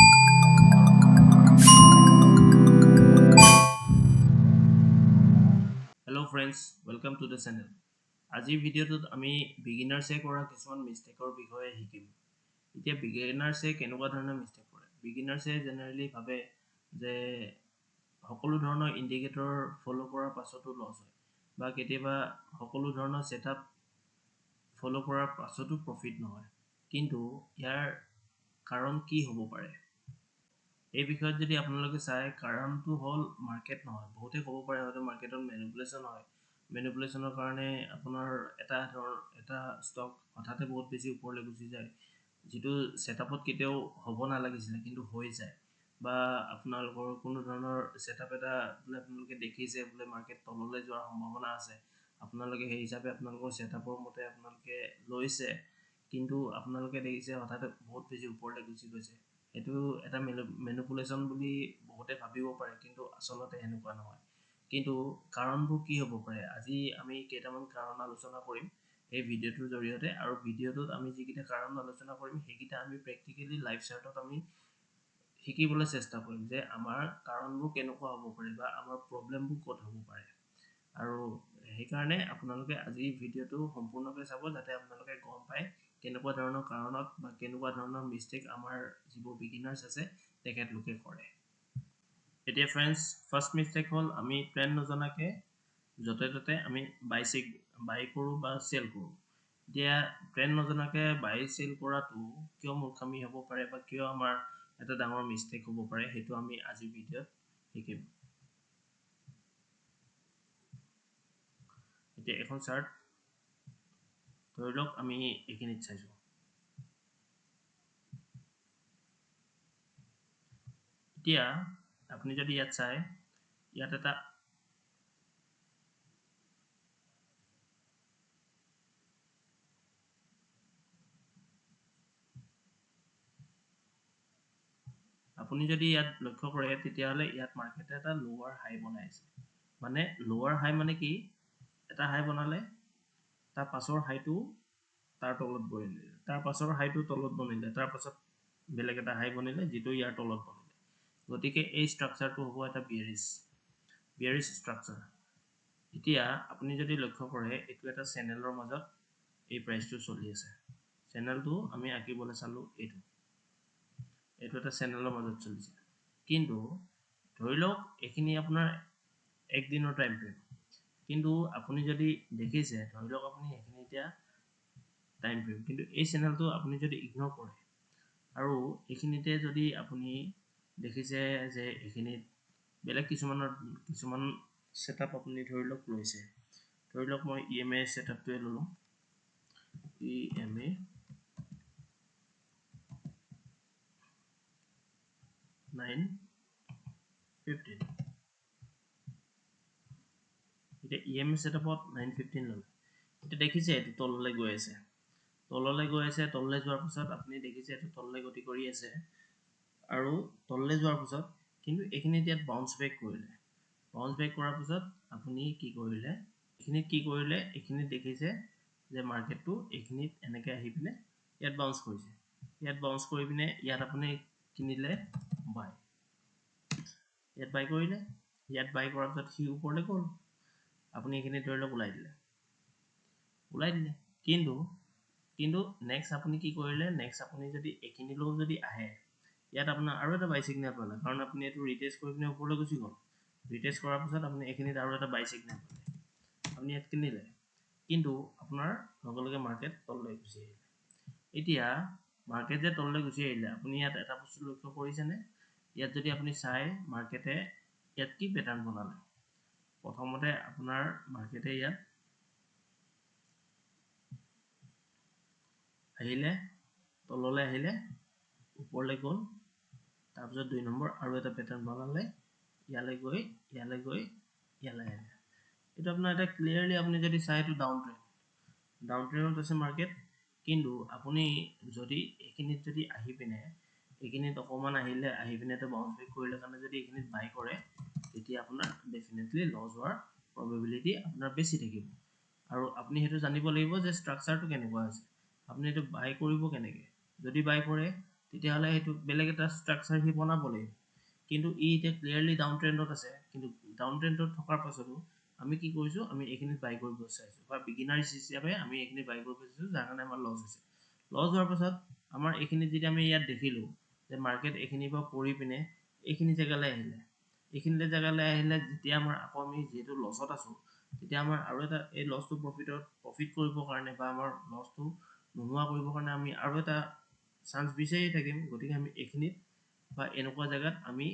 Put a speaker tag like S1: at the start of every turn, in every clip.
S1: Hello friends, welcome to the channel. আজিৰ ভিডিঅ'টোত আমি বিগিনাৰ্ছে কৰা কিছুমান মিষ্টেকৰ বিষয়ে শিকিম। এতিয়া বিগিনাৰ্ছে কেনেকুৱা ধৰণৰ মিষ্টেক কৰে? বিগিনাৰ্ছে জেনেৰেলি ভাবে যে সকলো ধৰণৰ ইণ্ডিকেটৰ ফ'ল' কৰাৰ পাছতো লছ হয়, বা কেতিয়াবা সকলো ধৰণৰ ছেটআপ ফ'ল' কৰাৰ পাছতো প্ৰফিট নহয়। কিন্তু ইয়াৰ কাৰণ কি হ'ব পাৰে এই বিষয়ত যদি আপোনালোকে চায়, কাৰণটো হ'ল মাৰ্কেট নহয়। বহুতে ক'ব পাৰে হয়তো মাৰ্কেটত মেনিপুলেশ্যন হয়, মেনিপুলেশ্যনৰ কাৰণে আপোনাৰ এটা ষ্টক হঠাতে বহুত বেছি ওপৰলৈ গুচি যায়, যিটো ছেটআপত কেতিয়াও হ'ব নালাগিছিলে কিন্তু হৈ যায়, বা আপোনালোকৰ কোনো ধৰণৰ ছেটআপ এটা বোলে আপোনালোকে দেখিছে বোলে মাৰ্কেট তললৈ যোৱাৰ সম্ভাৱনা আছে, আপোনালোকে সেই হিচাপে আপোনালোকৰ ছেটআপৰ মতে আপোনালোকে লৈছে, কিন্তু আপোনালোকে দেখিছে হঠাতে বহুত বেছি ওপৰলৈ গুচি গৈছে। এইটো এটা মেনিপুলেশ্যন বুলি বহুতে ভাবিব পাৰে, কিন্তু আচলতে সেনেকুৱা নহয়। কিন্তু কাৰণবোৰ কি হ'ব পাৰে আজি আমি কেইটামান কাৰণ আলোচনা কৰিম এই ভিডিঅ'টোৰ জৰিয়তে। আৰু ভিডিঅ'টোত আমি যিকেইটা কাৰণ আলোচনা কৰিম সেইকেইটা আমি প্ৰেক্টিকেলি লাইভ চাৰ্টত আমি শিকিবলৈ চেষ্টা কৰিম যে আমাৰ কাৰণবোৰ কেনেকুৱা হ'ব পাৰে বা আমাৰ প্ৰব্লেমবোৰ ক'ত হ'ব পাৰে। আৰু সেইকাৰণে আপোনালোকে আজি ভিডিঅ'টো সম্পূৰ্ণকৈ চাব, যাতে আপোনালোকে গম পায় কেনেকুৱা ধৰণৰ কাৰণত বা কেনেকুৱা ধৰণৰ মিষ্টেক আমাৰ যিবোৰ বিগিনাৰ্ছ আছে তেখেতলোকে কৰে। এতিয়া ফ্ৰেণ্ডছ, ফাৰ্ষ্ট মিষ্টেক হ'ল আমি ট্ৰেণ্ড নজনাকৈ য'তে ত'তে আমি বাই কৰোঁ বা চেল কৰোঁ। এতিয়া ট্ৰেণ্ড নজনাকৈ বাই চেল কৰাটো কিয় মূৰ্খামি হ'ব পাৰে বা কিয় আমাৰ এটা ডাঙৰ মিষ্টেক হ'ব পাৰে সেইটো আমি আজিৰ ভিডিঅ'ত শিকিম। এতিয়া এখন চাৰ্ট ধৰি লওক আমি এইখিনিত চাইছোঁ। এতিয়া আপুনি যদি ইয়াত চায়, ইয়াত এটা আপুনি যদি ইয়াত লক্ষ্য কৰে তেতিয়াহ'লে ইয়াত মাৰ্কেটে এটা লোৱাৰ হাই বনাইছে। মানে লোৱাৰ হাই মানে কি, এটা হাই বনালে তাৰ পাছৰ হাইটো তাৰ তলত বনিলে, তাৰ পাছৰ হাইটো তলত বনিলে, তাৰ পাছত বেলেগ এটা হাই বনিলে যিটো ইয়াৰ তলত বনিলে। গতিকে এই ষ্ট্ৰাকচাৰটো হ'ব এটা বিয়াৰিছ ষ্ট্ৰাকচাৰ। এতিয়া আপুনি যদি লক্ষ্য কৰে এইটো এটা চেনেলৰ মাজত এই প্ৰাইচটো চলি আছে। চেনেলটো আমি আঁকিবলৈ চালোঁ, এইটো এটা চেনেলৰ মাজত চলিছে। কিন্তু ধৰি লওক এইখিনি আপোনাৰ একদিনৰ টাইম ফ্ৰেম, কিন্তু আপুনি যদি দেখিছে ধৰি লওক আপুনি সেইখিনি এতিয়া টাইম ফ্ৰেম, কিন্তু এই চেনেলটো আপুনি যদি ইগন'ৰ কৰে আৰু এইখিনিতে যদি আপুনি দেখিছে যে এইখিনিত বেলেগ কিছুমান ছেটআপ আপুনি ধৰি লওক লৈছে। ধৰি লওক মই ই এম এ ছেটআপটোৱে ল'লোঁ, ই এম এ 9:15। এতিয়া ই এম এ ছেটআপত 9:15 ল'লে। এতিয়া দেখিছে এইটো তললৈ গৈ আছে, তললৈ গৈ আছে। তললৈ যোৱাৰ পাছত আপুনি দেখিছে এইটো তললৈ গতি কৰি আছে আৰু তললৈ যোৱাৰ পাছত কিন্তু এইখিনিত ইয়াত বাউন্স বেক কৰিলে। বাউন্স বেক কৰাৰ পাছত আপুনি কি কৰিলে, এইখিনিত কি কৰিলে, এইখিনিত দেখিছে যে মাৰ্কেটটো এইখিনিত এনেকৈ আহি পিনে ইয়াত বাউন্স কৰিছে। ইয়াত বাউন্স কৰি পিনে ইয়াত আপুনি কিনিলে বাই, ইয়াত বাই কৰিলে। ইয়াত বাই কৰাৰ পিছত সি ওপৰলৈ গ'ল, আপুনি এইখিনি ধৰি লওক ওলাই দিলে, ওলাই দিলে। কিন্তু নেক্সট আপুনি কি কৰিলে, নেক্সট আপুনি যদি এইখিনিলৈও যদি আহে ইয়াত আপোনাৰ আৰু এটা বাই চিগনেল পালে, কাৰণ আপুনি এইটো ৰিটেষ্ট কৰি পিনে ওপৰলৈ গুচি গ'ল। ৰিটেষ্ট কৰাৰ পাছত আপুনি এইখিনিত আৰু এটা বাই চিগনেল পালে, আপুনি ইয়াত কিনিলে, কিন্তু আপোনাৰ লগে লগে মাৰ্কেট তললৈ গুচি আহিলে। এতিয়া মাৰ্কেট যে তললৈ গুচি আহিলে, আপুনি ইয়াত এটা বস্তু লক্ষ্য কৰিছেনে? ইয়াত যদি আপুনি চায় মাৰ্কেটে ইয়াত কি পেটাৰ্ণ বনালে, প্ৰথমতে আপোনাৰ মাৰ্কেটে ইয়াত আহিলে, তললৈ আহিলে, ওপৰলৈ গ'ল, তাৰপিছত 2 নম্বৰ আৰু এটা পেটাৰ্ণ বনালে, ইয়ালৈ গৈ, ইয়ালৈ গৈ, ইয়ালৈ আহিলে। এইটো আপোনাৰ এটা ক্লিয়াৰলি আপুনি যদি চায় এইটো ডাউন ট্ৰেণ্ড, ডাউন ট্ৰেণ্ডত আছে মাৰ্কেট। কিন্তু আপুনি যদি এইখিনিত যদি আহি পিনে এইখিনিত অকণমান আহিলে, আহি পিনে এটা বাউন্স বেক কৰিলে কাৰণে যদি এইখিনিত বাই কৰে তেতিয়া আপোনাৰ ডেফিনেটলি লছ হোৱাৰ প্ৰবেবিলিটি আপোনাৰ বেছি থাকিব। আৰু আপুনি সেইটো জানিব লাগিব যে ষ্ট্ৰাকচাৰটো কেনেকুৱা আছে, আপুনি এইটো বাই কৰিব কেনেকৈ। যদি বাই কৰে তেতিয়াহ'লে সেইটো বেলেগ এটা ষ্ট্ৰাকচাৰ সি বনাব লাগিব। কিন্তু ই এতিয়া ক্লিয়াৰলি ডাউন ট্ৰেণ্ডত আছে, কিন্তু ডাউন ট্ৰেণ্ডত থকাৰ পাছতো আমি কি কৰিছোঁ, আমি এইখিনিত বাই কৰিব চাইছোঁ বা বিগিনাৰ্ছ হিচাপে আমি এইখিনি বাই কৰিব চাইছোঁ, যাৰ কাৰণে আমাৰ লছ হৈছে। লছ হোৱাৰ পাছত আমাৰ এইখিনিত যেতিয়া আমি ইয়াত দেখিলোঁ যে মাৰ্কেট এইখিনিৰ পৰা পৰি পিনে এইখিনি জেগালৈ আহিলে, এইখিনি জেগালৈ আহিলে যেতিয়া আমাৰ আকৌ আমি যিহেতু লছত আছোঁ, তেতিয়া আমাৰ আৰু এটা এই লছটো প্ৰফিট কৰিবৰ কাৰণে বা আমাৰ লছটো নোহোৱা কৰিবৰ কাৰণে আমি আৰু এটা চান্স বিচাৰি থাকিম। গতিকে আমি এইখিনিত বা এনেকুৱা জেগাত আমি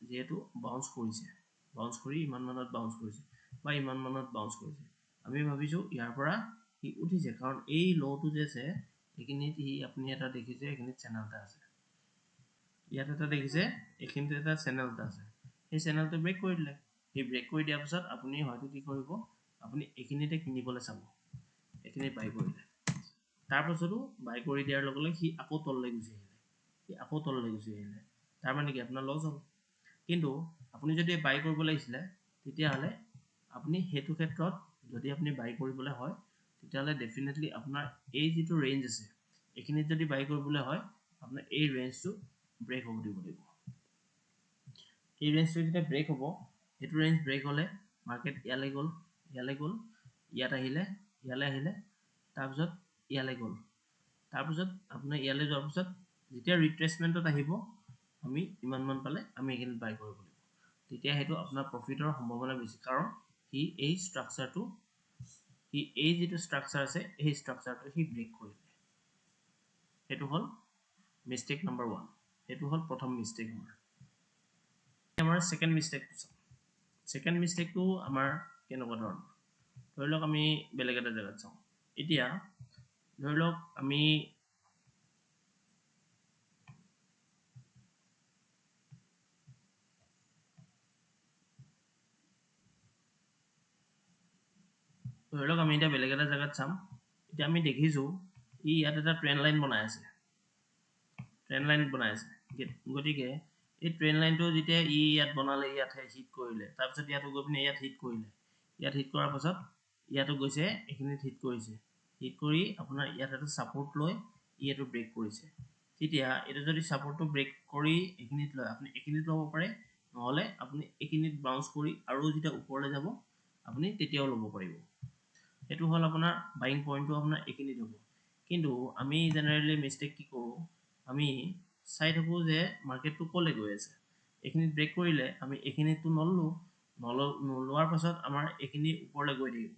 S1: যিহেতু বাউন্স কৰিছে, বাউন্স কৰি ইমান মানত বাউন্স কৰিছে বা ইমান মানত বাউন্স কৰিছে, আমি ভাবিছোঁ ইয়াৰ পৰা সি উঠিছে, কাৰণ এই ল'টো যে আছে এইখিনিত সি আপুনি এটা দেখিছে এইখিনিত চেনেল এটা আছে, ইয়াত এটা দেখিছে এইখিনিত এটা চেনেল এটা আছে, সেই চেনেলটো ব্ৰেক কৰি দিলে। সেই ব্ৰেক কৰি দিয়াৰ পাছত আপুনি হয়তো কি কৰিব, আপুনি এইখিনিতে কিনিবলৈ চাব, এইখিনি বাই কৰিলে, তাৰপাছতো বাই কৰি দিয়াৰ লগে লগে সি আকৌ তললৈ গুচি আহিলে, সি আকৌ তললৈ গুচি আহিলে, তাৰমানে কি আপোনাৰ লছ হ'ল। কিন্তু আপুনি যদি বাই কৰিব লাগিছিলে তেতিয়াহ'লে আপুনি সেইটো ক্ষেত্ৰত যদি আপুনি বাই কৰিবলৈ হয় তেতিয়াহ'লে ডেফিনেটলি আপোনাৰ এই যিটো ৰেঞ্জ আছে এইখিনিত যদি বাই কৰিবলৈ হয় আপোনাৰ এই ৰেঞ্জটো ব্ৰেক হ'ব দিব লাগিব। এই ৰেঞ্জটো যেতিয়া ব্ৰেক হ'ব, সেইটো ৰেঞ্জ ব্ৰেক হ'লে মাৰ্কেট ইয়ালৈ গ'ল, ইয়ালৈ গ'ল, ইয়াত আহিলে, ইয়ালৈ আহিলে, তাৰপিছত ইয়ালৈ গ'ল, তাৰপিছত আপোনাৰ ইয়ালৈ যোৱাৰ পিছত যেতিয়া ৰিট্ৰেচমেণ্টত আহিব আমি ইমানমান পালে আমি এইখিনিত বাই কৰিব লাগিব, তেতিয়া সেইটো আপোনাৰ প্ৰফিটৰ সম্ভাৱনা বেছি, কাৰণ সি এই ষ্ট্ৰাকচাৰটো, সি এই যিটো ষ্ট্ৰাকচাৰ আছে সেই ষ্ট্ৰাকচাৰটো সি ব্ৰেক কৰিলে। সেইটো হ'ল মিষ্টেক নাম্বাৰ 1, সেইটো হ'ল প্ৰথম মিষ্টেক আমাৰ। আমাৰ ছেকেণ্ড মিষ্টেকটো চাওঁ। ছেকেণ্ড মিষ্টেকটো আমাৰ কেনেকুৱা ধৰণৰ, ধৰি লওক আমি বেলেগ এটা জেগাত চাওঁ। এতিয়া ধৰি লওক আমি এতিয়া বেলেগ এটা জেগাত চাম। এতিয়া আমি দেখিছোঁ ই ইয়াত এটা ট্ৰেণ্ড লাইন বনাই আছে, ট্ৰেণ্ড লাইন বনাই আছে। গতিকে এই ট্ৰেণ্ড লাইনটো যেতিয়া ই ইয়াত বনালে, ইয়াত হিট কৰিলে, তাৰপিছত ইয়াতো গৈ পিনে ইয়াত হিট কৰিলে, ইয়াত হিট কৰাৰ পাছত ইয়াতো গৈছে এইখিনিত হিট কৰিছে, হিট কৰি আপোনাৰ ইয়াত এটা ছাপৰ্ট লৈ ই এইটো ব্ৰেক কৰিছে। তেতিয়া এইটো যদি ছাপৰ্টটো ব্ৰেক কৰি এইখিনিত লয়, আপুনি এইখিনিত ল'ব পাৰে, নহ'লে আপুনি এইখিনিত বাউন্স কৰি আৰু যেতিয়া ওপৰলৈ যাব আপুনি তেতিয়াও ল'ব পাৰিব। সেইটো হ'ল আপোনাৰ বাইং পইণ্টটো আপোনাৰ এইখিনিত হ'ব। কিন্তু আমি জেনেৰেলি মিষ্টেক কি কৰোঁ, আমি চাই থাকোঁ যে মাৰ্কেটটো ক'লৈ গৈ আছে, এইখিনিত ব্ৰেক কৰিলে আমি এইখিনিতটো নল'লোঁ, নোলোৱাৰ পাছত আমাৰ এইখিনি ওপৰলৈ গৈ থাকিব,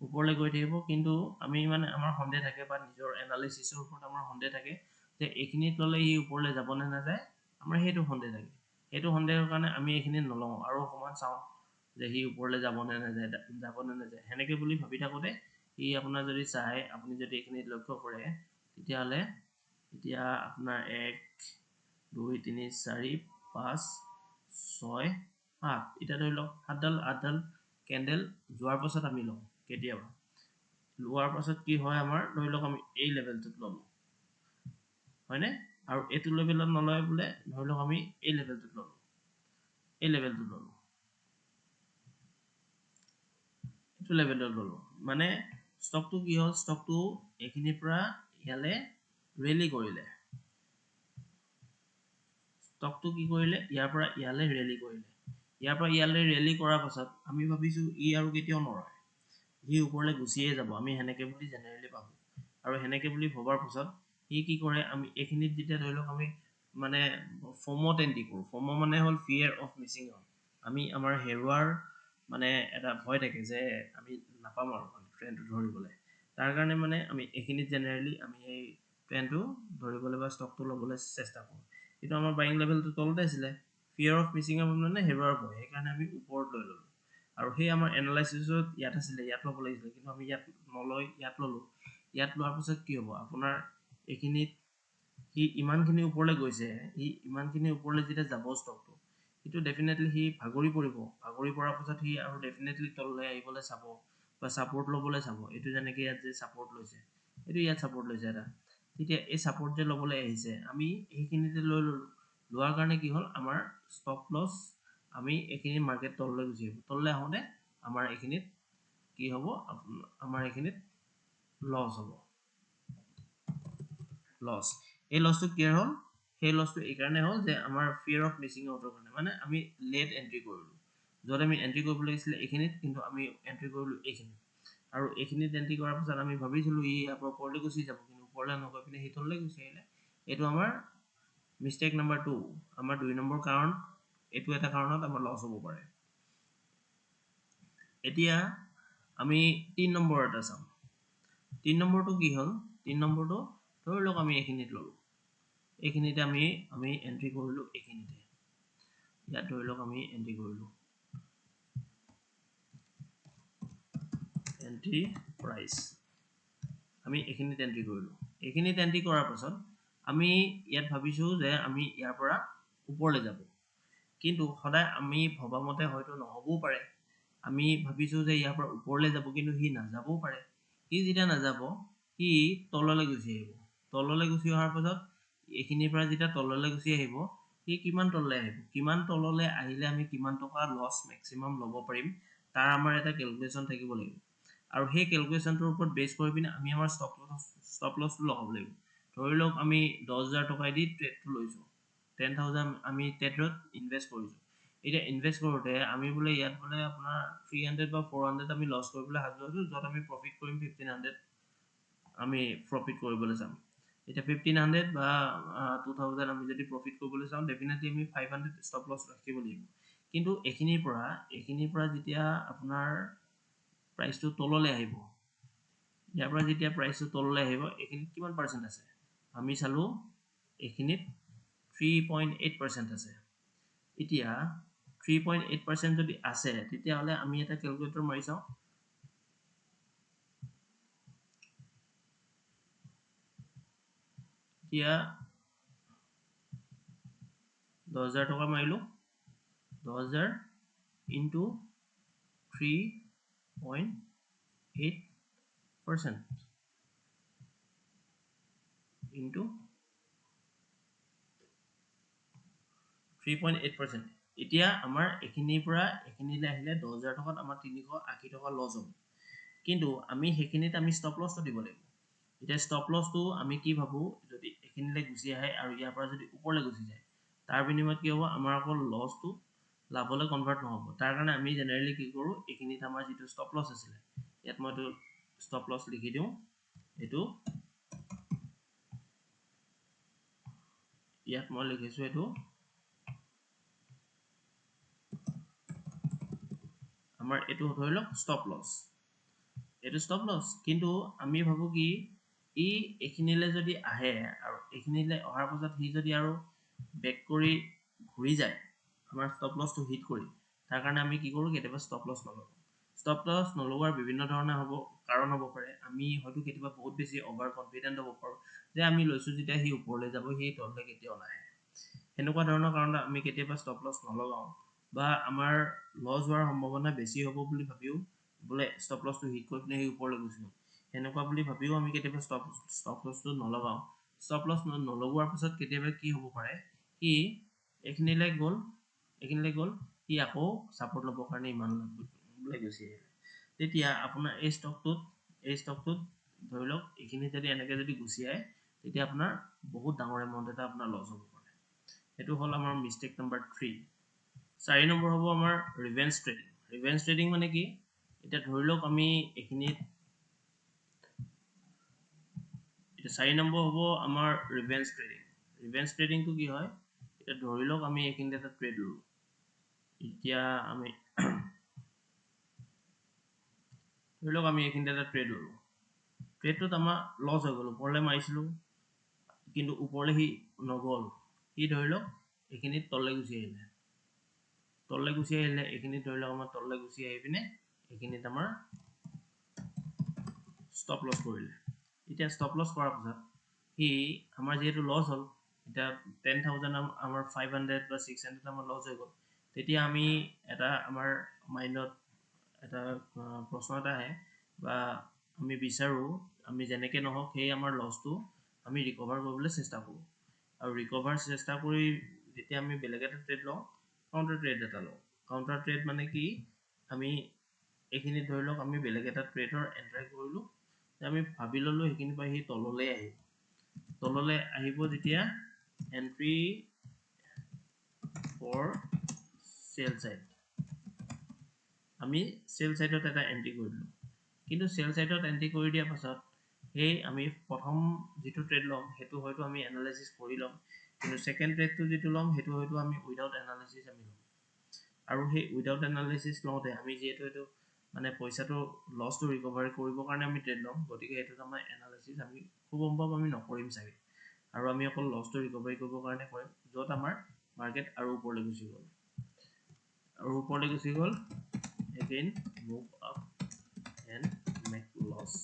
S1: ওপৰলৈ গৈ থাকিব, কিন্তু আমি মানে আমাৰ সন্দেহ থাকে বা নিজৰ এনালিচিছৰ ওপৰত আমাৰ সন্দেহ থাকে যে এইখিনিত ল'লে সি ওপৰলৈ যাব নে নাযায়, আমাৰ সেইটো সন্দেহ থাকে। সেইটো সন্দেহৰ কাৰণে আমি এইখিনিত নলওঁ আৰু অকণমান চাওঁ যে সি ওপৰলৈ যাব নে নাযায়, যাব নে নাযায়, সেনেকৈ বুলি ভাবি থাকোঁতে সি আপোনাৰ যদি চাই, আপুনি যদি এইখিনিত লক্ষ্য কৰে তেতিয়াহ'লে এতিয়া আপোনাৰ 1 2 3 4 5 6 7, এতিয়া ধৰি লওক সাতডাল আঠডাল কেণ্ডেল যোৱাৰ পাছত আমি লওঁ। কেতিয়াবা লোৱাৰ পাছত কি হয় আমাৰ, ধৰি লওক আমি এই লেভেলটোত ল'লোঁ, হয়নে, আৰু এইটো লেভেলত নলয় বোলে ধৰি লওক আমি এই লেভেলটোত ল'লোঁ, এই লেভেলটোত ল'লোঁ, এইটো লেভেলত ল'লোঁ, মানে ষ্টকটো কি হ'ল, ষ্টকটো এইখিনিৰ পৰা ইয়ালৈ ৰেলি কৰিলে, ষ্টকটো কি কৰিলে ইয়াৰ পৰা ইয়ালৈ ৰেলি কৰিলে, ইয়াৰ পৰা ইয়ালৈ ৰেলি কৰাৰ পাছত আমি ভাবিছোঁ ই আৰু কেতিয়াও নৰয়, সি ওপৰলৈ গুচিয়ে যাব, আমি সেনেকৈ বুলি জেনেৰেলি ভাবোঁ। আৰু সেনেকৈ বুলি ভবাৰ পাছত সি কি কৰে, আমি এইখিনিত যেতিয়া ধৰি লওক আমি মানে ফ'মত এণ্ট্ৰি কৰোঁ, ফ'ম' মানে হ'ল ফিয়েৰ অফ মিচিং আউট, আমি আমাৰ হেৰুৱাৰ মানে এটা ভয় থাকে যে আমি নাপাম আৰু মানে ট্ৰেণ্ডটো ধৰিবলৈ, তাৰ কাৰণে মানে আমি এইখিনিত জেনেৰেলি আমি সেই ট্ৰেণ্ডটো ধৰিবলৈ বা ষ্টকটো ল'বলৈ চেষ্টা কৰোঁ। কিন্তু আমাৰ বাইং লেভেলটো তলতে আছিলে, ফিয়েৰ অফ মিচিং আউট মানে হেৰুৱাৰ ভয়, সেইকাৰণে আমি ওপৰত লৈ ল'লোঁ। আৰু সেই আমাৰ এনালাইচিছত ইয়াত আছিলে, ইয়াত ল'ব লাগিছিলে, কিন্তু আমি ইয়াত নলৈ ইয়াত ল'লোঁ। ইয়াত লোৱাৰ পাছত কি হ'ব, আপোনাৰ এইখিনিত সি ইমানখিনি ওপৰলৈ গৈছে, সি ইমানখিনি ওপৰলৈ যেতিয়া যাব ষ্টকটো, সেইটো ডেফিনেটলি সি ভাগৰি পৰিব, ভাগৰি পৰাৰ পাছত সি আৰু ডেফিনেটলি তললৈ আহিবলৈ চাব বা ছাপৰ্ট ল'বলৈ চাব। এইটো যেনেকৈ ইয়াত যে ছাপৰ্ট লৈছে, এইটো ইয়াত ছাপৰ্ট লৈছে এটা, তেতিয়া এই ছাপৰ্ট যে ল'বলৈ আহিছে আমি সেইখিনিতে লৈ ল'লোঁ, লোৱাৰ কাৰণে কি হ'ল আমাৰ ষ্টপ লছ, আমি এইখিনি মাৰ্কেট তললৈ গুচি আহিব, তললৈ আহোঁতে আমাৰ এইখিনিত কি হ'ব, আমাৰ এইখিনিত লছ হ'ব, লছ। এই লছটো ক্লিয়াৰ হ'ল। সেই লছটো এইকাৰণে হ'ল যে আমাৰ ফিয়াৰ অফ মিচিং আউটৰ কাৰণে, মানে আমি লেট এণ্ট্ৰি কৰিলোঁ। য'ত আমি এণ্ট্ৰি কৰিব লাগিছিলে এইখিনিত, কিন্তু আমি এণ্ট্ৰি কৰিলোঁ এইখিনিত। আৰু এইখিনিত এণ্ট্ৰি কৰাৰ পাছত আমি ভাবিছিলোঁ ই ইয়াৰ পৰা ওপৰলৈ গুচি যাব, কিন্তু ওপৰলৈ নগৈ পিনে সি তললৈ গুচি আহিলে। এইটো আমাৰ মিষ্টেক নাম্বাৰ 2, আমাৰ 2 নম্বৰ কাৰণ। এইটো এটা কাৰণত আমাৰ লছ হ'ব পাৰে। এতিয়া আমি 3 নম্বৰ এটা চাম। 3 নম্বৰটো কি হ'ল? 3 নম্বৰটো ধৰি লওক আমি এইখিনিত ল'লোঁ, এইখিনিতে আমি এণ্ট্ৰি কৰিলোঁ, এইখিনিতে ইয়াত ধৰি লওক আমি এণ্ট্ৰি কৰিলোঁ, এণ্ট্ৰি প্ৰাইচ আমি এইখিনিত এণ্ট্ৰি কৰিলোঁ। এইখিনিত এণ্ট্ৰি কৰাৰ পাছত আমি ইয়াত ভাবিছোঁ যে আমি ইয়াৰ পৰা ওপৰলৈ যাব, কিন্তু সদায় আমি ভবা মতে হয়তো নহ'বও পাৰে। আমি ভাবিছোঁ যে ইয়াৰ পৰা ওপৰলৈ যাব, কিন্তু সি নাযাবও পাৰে। সি যেতিয়া নাযাব, সি তললৈ গুচি আহিব। তললৈ গুচি অহাৰ পাছত এইখিনিৰ পৰা যেতিয়া তললৈ গুচি আহিব, সি কিমান তললৈ আহিব, কিমান তললৈ আহিলে আমি কিমান টকা লছ মেক্সিমাম ল'ব পাৰিম, তাৰ আমাৰ এটা কেলকুলেশ্যন থাকিব লাগিব। আৰু সেই কেলকুলেশ্যনটোৰ ওপৰত বেছ কৰি পিনে আমি আমাৰ ষ্টপ লছটো লগাব লাগিব। ধৰি লওক আমি 10,000 টকাই দি ট্ৰেডটো লৈছোঁ, 10,000 আমি ট্ৰেডত ইনভেষ্ট কৰিছোঁ। এতিয়া ইনভেষ্ট কৰোঁতে আমি বোলে ইয়াত বোলে আপোনাৰ 300 বা 400 আমি লছ কৰিবলৈ সাজু আছোঁ, য'ত আমি প্ৰফিট কৰিম 1,500 আমি প্ৰফিট কৰিবলৈ যাম। এতিয়া 1,500 বা 2,000 আমি যদি প্ৰফিট কৰিবলৈ চাওঁ, ডেফিনেটলি আমি 500 ষ্টপ লছ ৰাখিব লাগিব। কিন্তু এইখিনিৰ পৰা যেতিয়া আপোনাৰ প্ৰাইচটো তললৈ আহিব, ইয়াৰ পৰা যেতিয়া প্ৰাইচটো তললৈ আহিব, এইখিনিত কিমান পাৰ্চেণ্ট আছে আমি চালোঁ, এইখিনিত 3.8% আছে। এতিয়া 3.8% যদি আছে, তেতিয়াহ'লে আমি এটা কেলকুলেটৰ মাৰি চাওঁ। এতিয়া 10,000 টকা মাৰিলোঁ, 10,000 ইনটু 3.8% ইনটু 3.8%। এতিয়া আমাৰ এইখিনিৰ পৰা এইখিনিলৈ আহিলে 10,000 টকাত আমাৰ 380 টকা লছ হ'ব, কিন্তু আমি সেইখিনিত আমি ষ্টপ লছটো দিব লাগিব। এতিয়া ষ্টপ লছটো আমি কি ভাবোঁ, যদি এইখিনিলৈ গুচি আহে আৰু ইয়াৰ পৰা যদি ওপৰলৈ গুচি যায়, তাৰ বিনিময়ত কি হ'ব, আমাৰ আকৌ লছটো লাভলৈ কনভাৰ্ট নহ'ব। তাৰ কাৰণে আমি জেনেৰেলি কি কৰোঁ, এইখিনিত আমাৰ যিটো ষ্টপ লছ আছিলে, ইয়াত মই এইটো ষ্টপ লছ লিখি দিওঁ, এইটো ইয়াত মই লিখিছোঁ, এইটো আমাৰ এইটো ধৰি লওক ষ্টপ লছ, এইটো ষ্টপ লছ। কিন্তু আমি ভাবোঁ কি, ই এইখিনিলৈ যদি আহে আৰু এইখিনিলৈ অহাৰ পাছত সি যদি আৰু বেক কৰি ঘূৰি যায়, আমাৰ ষ্টপ লছটো হিট কৰি, তাৰ কাৰণে আমি কি কৰোঁ, কেতিয়াবা ষ্টপ লছ নলগাওঁ। ষ্টপ লছ নলগোৱাৰ বিভিন্ন ধৰণে কাৰণ হ'ব পাৰে। আমি হয়তো কেতিয়াবা বহুত বেছি অভাৰ কনফিডেণ্ট হ'ব পাৰোঁ যে আমি লৈছোঁ যেতিয়া সি ওপৰলৈ যাব, সি তললৈ কেতিয়াও নাহে। সেনেকুৱা ধৰণৰ কাৰণত আমি কেতিয়াবা ষ্টপ লছ নলগাওঁ, বা আমাৰ লছ হোৱাৰ সম্ভাৱনা বেছি হ'ব বুলি ভাবিও বোলে ষ্টপ লছটো হিট কৰি পিনে সি ওপৰলৈ গুচি গ'ল, সেনেকুৱা বুলি ভাবিও আমি কেতিয়াবা ষ্টপ লছটো নলগাওঁ। ষ্টপ লছ নলগোৱাৰ পাছত কেতিয়াবা কি হ'ব পাৰে, সি এইখিনিলৈ গ'ল, এইখিনিলৈ গ'ল, সি আকৌ ছাপৰ্ট ল'বৰ কাৰণে ইমান বোলে গুচি আহিলে। তেতিয়া আপোনাৰ এই ষ্টকটোত ধৰি লওক এইখিনি যদি এনেকৈ যদি গুচি আহে, তেতিয়া আপোনাৰ বহুত ডাঙৰ এমাউণ্ট এটা আপোনাৰ লছ হ'ব পাৰে। সেইটো হ'ল আমাৰ মিষ্টেক নাম্বাৰ 3। 4 নম্বৰ হ'ব আমাৰ ৰিভেঞ্জ ট্ৰেডিং। ৰিভেঞ্জ ট্ৰেডিং মানে কি, এতিয়া ধৰি লওক আমি এইখিনিত, এতিয়া 4 নম্বৰ হ'ব আমাৰ ৰিভেঞ্জ ট্ৰেডিং। ৰিভেঞ্জ ট্ৰেডিংটো কি হয়, এতিয়া ধৰি লওক আমি এইখিনিত এটা ট্ৰেড ল'লোঁ। এতিয়া আমি ধৰি লওক আমি এইখিনিত এটা ট্ৰেড ল'লোঁ, ট্ৰেডটোত আমাৰ লছ হৈ গ'ল, ওপৰলৈ মাৰিছিলোঁ কিন্তু ওপৰলৈ সি নগ'ল, সি ধৰি লওক এইখিনিত তললৈ গুচি আহিলে, তললৈ গুচি আহিলে এইখিনিত ধৰি লওক আমাৰ তললৈ গুচি আহি পিনে এইখিনিত আমাৰ ষ্টপ লছ কৰিলে। এতিয়া ষ্টপ লছ কৰাৰ পাছত সি আমাৰ যিহেতু লছ হ'ল, এতিয়া 10,000 আমাৰ 500 বা 600 আমাৰ লছ হৈ গ'ল। তেতিয়া আমি এটা আমাৰ মাইণ্ডত এটা প্ৰশ্ন এটা আহে, বা আমি বিচাৰোঁ আমি যেনেকৈ নহওক সেই আমাৰ লছটো আমি ৰিকভাৰ কৰিবলৈ চেষ্টা কৰোঁ। আৰু ৰিকভাৰ চেষ্টা কৰি যেতিয়া আমি বেলেগ এটা ট্ৰেড লওঁ, কাউণ্টাৰ ট্ৰেড এটা লওঁ। কাউণ্টাৰ ট্ৰেড মানে কি, আমি এইখিনি ধৰি লওক আমি বেলেগ এটা ট্ৰেডৰ এণ্টাৰ কৰিলোঁ, আমি ভাবি ল'লোঁ সেইখিনিৰ পৰা সি তললৈ আহিব, তললৈ আহিব যেতিয়া এণ্ট্ৰি ফৰ চেল চাইড, আমি চেল চাইডত এটা এণ্ট্ৰি কৰি দিলোঁ। কিন্তু চেল চাইডত এণ্ট্ৰি কৰি দিয়াৰ পাছত সেই আমি প্ৰথম যিটো ট্ৰেড ল'ম সেইটো হয়তো আমি এনালাইচিছ কৰি ল'ম, কিন্তু ছেকেণ্ড ট্ৰেডটো যিটো ল'ম সেইটো হয়তো আমি উইদাউট এনালাইচিছ আমি ল'ম। আৰু সেই উইদাউট এনালাইচিছ লওঁতে আমি যিহেতু এইটো মানে পইচাটো লছটো ৰিকভাৰী কৰিবৰ কাৰণে আমি ট্ৰেড ল'ম, গতিকে সেইটোত আমাৰ এনালাইচিছ আমি খুব সম্ভৱ আমি নকৰিম চাগে, আৰু আমি অকল লছটো ৰিকভাৰী কৰিবৰ কাৰণে কৰিম, য'ত আমাৰ মাৰ্কেট আৰু ওপৰলৈ গুচি গ'ল, আৰু ওপৰলৈ গুচি গ'ল, again move up and make loss.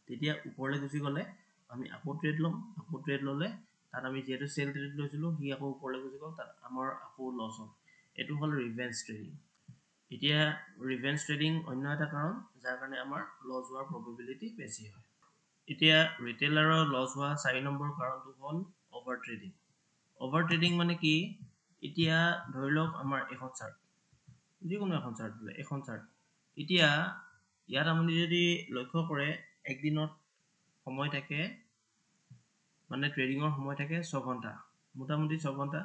S1: তেতিয়া ওপৰলৈ গুচি গ'লে আমি আকৌ ট্ৰেড ল'ম, আকৌ ট্ৰেড ল'লে তাত আমি যিহেতু চেল ট্ৰেড লৈছিলোঁ, সি আকৌ ওপৰলৈ গুচি গ'ল, তাত আমাৰ আকৌ লছ হ'ল। এইটো হ'ল ৰিভেঞ্জ ট্ৰেডিং। এতিয়া ৰিভেঞ্জ ট্ৰেডিং অন্য এটা কাৰণ যাৰ কাৰণে আমাৰ লছ হোৱাৰ প্ৰবেবিলিটি বেছি হয়। এতিয়া ৰিটেইলাৰৰ লছ হোৱা 4 নম্বৰ কাৰণটো হ'ল অভাৰ ট্ৰেডিং। অভাৰ ট্ৰেডিং মানে কি? এতিয়া ধৰি লওক আমাৰ এখন চাৰ্ট, যিকোনো এখন চাৰ্ট বোলে এখন চাৰ্ট, এতিয়া ইয়াত আপুনি যদি লক্ষ্য কৰে একদিনত সময় থাকে, মানে ট্ৰেডিঙৰ সময় থাকে 6 ঘণ্টা, মোটামুটি 6 ঘণ্টা।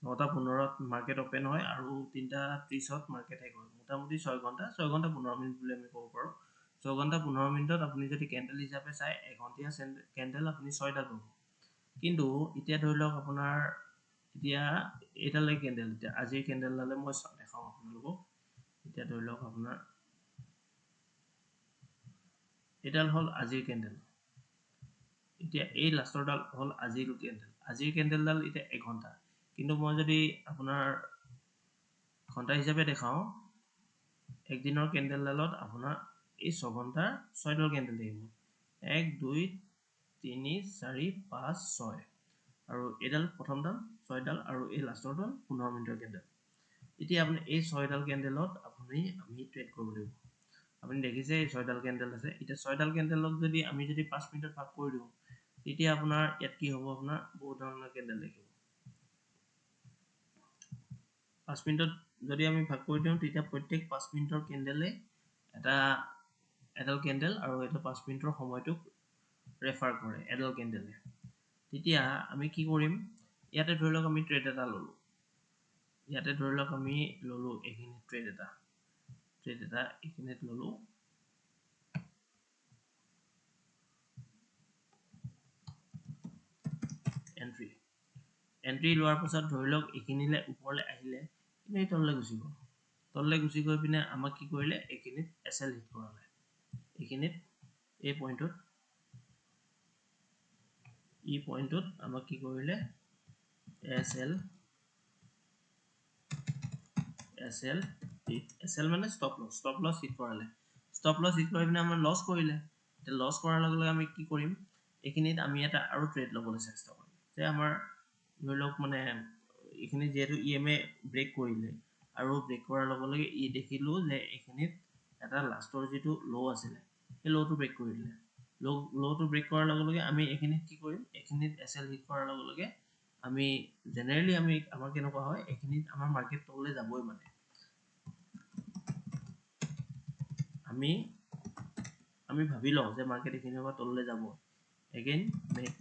S1: 9:15 মাৰ্কেট অ'পেন হয় আৰু 3:30 মাৰ্কেট শেষ হয়, মোটামুটি 6 ঘণ্টা, 6 ঘণ্টা 15 মিনিট বুলি আমি ক'ব পাৰোঁ। 6 ঘণ্টা 15 মিনিটত আপুনি যদি কেণ্ডেল হিচাপে চায়, এঘণ্টীয়া কেণ্ডেল আপুনি 6টাল পাব। কিন্তু এতিয়া ধৰি লওক আপোনাৰ এতিয়া এইডালে কেণ্ডেল, এতিয়া আজিৰ কেণ্ডেলডালে মই দেখাওঁ আপোনালোকক। এতিয়া ধৰি লওক আপোনাৰ এইডাল হ'ল আজিৰ কেণ্ডেল, এতিয়া এই লাষ্টৰডাল হ'ল আজিৰ কেণ্ডেল। আজিৰ কেণ্ডেলডাল এতিয়া এঘণ্টা, কিন্তু মই যদি আপোনাৰ ঘণ্টা হিচাপে দেখাওঁ, একদিনৰ কেণ্ডেলডালত আপোনাৰ এই 6 ঘণ্টাৰ 6ডাল কেণ্ডেল থাকিব, 1 2 3 4 5 6, আৰু এইডাল প্ৰথমডাল 6ডাল আৰু এই লাষ্টৰডাল 15 মিনিটৰ কেণ্ডেল। এতিয়া আপুনি এই 6ডাল কেণ্ডেলত আমি ট্ৰেড কৰিব লাগিব। আপুনি দেখিছে এই 6ডাল কেণ্ডেল আছে। এতিয়া 6ডাল কেণ্ডেলক যদি আমি যদি 5 মিনিটত ভাগ কৰি দিওঁ, তেতিয়া আপোনাৰ ইয়াত কি হ'ব, আপোনাৰ বহুত ধৰণৰ কেণ্ডেল দেখিব। 5 মিনিটত যদি আমি ভাগ কৰি দিওঁ, তেতিয়া প্ৰত্যেক 5 মিনিটৰ কেণ্ডেলে এডাল কেণ্ডেল আৰু এইটো 5 মিনিটৰ সময়টোক ৰেফাৰ কৰে এডাল কেণ্ডেলে। তেতিয়া আমি কি কৰিম, ইয়াতে ধৰি লওক আমি ট্ৰেড এটা ল'লোঁ, ইয়াতে ধৰি লওক আমি ল'লোঁ এইখিনিত ট্ৰেড এটা এইখিনিত ল'লোঁ, এণ্ট্ৰি লোৱাৰ পাছত ধৰি লওক এইখিনিলে ওপৰলৈ আহিলে, কিন্তু এই তললৈ গুচি গ'ল। তললৈ গুচি গৈ পিনে আমাক কি কৰিলে, এইখিনিত এছ এল হিট কৰালে, এইখিনিত এই পইণ্টটোত, ই পইণ্টটোত আমাক কি কৰিলে, S L S L hit, S L মানে ষ্টপ লছ হিট কৰালে। ষ্টপ লছ হিট কৰি পিনে আমাৰ লছ কৰিলে। এতিয়া লছ কৰাৰ লগে লগে আমি কি কৰিম, এইখিনিত আমি এটা আৰু ট্ৰেড ল'বলৈ চেষ্টা কৰিম। যে আমাৰ ধৰি লওক মানে এইখিনি যিহেতু ই এম এ ব্ৰেক কৰিলে, আৰু ব্ৰেক কৰাৰ লগে লগে ই দেখিলোঁ যে এইখিনিত এটা লাষ্টৰ যিটো ল' আছিলে, সেই ল'টো ব্ৰেক কৰি দিলে। ল'টো ব্ৰেক কৰাৰ লগে লগে আমি এইখিনিত কি কৰিম, এইখিনিত এছ এল হিট কৰাৰ লগে লগে আমি জেনেৰেলি আমি আমাৰ কেনেকুৱা হয়, এইখিনিত আমাৰ মাৰ্কেট তললৈ যাবই, মানে আমি ভাবি লওঁ যে মাৰ্কেট এইখিনিৰ পৰা তললৈ যাব। Again make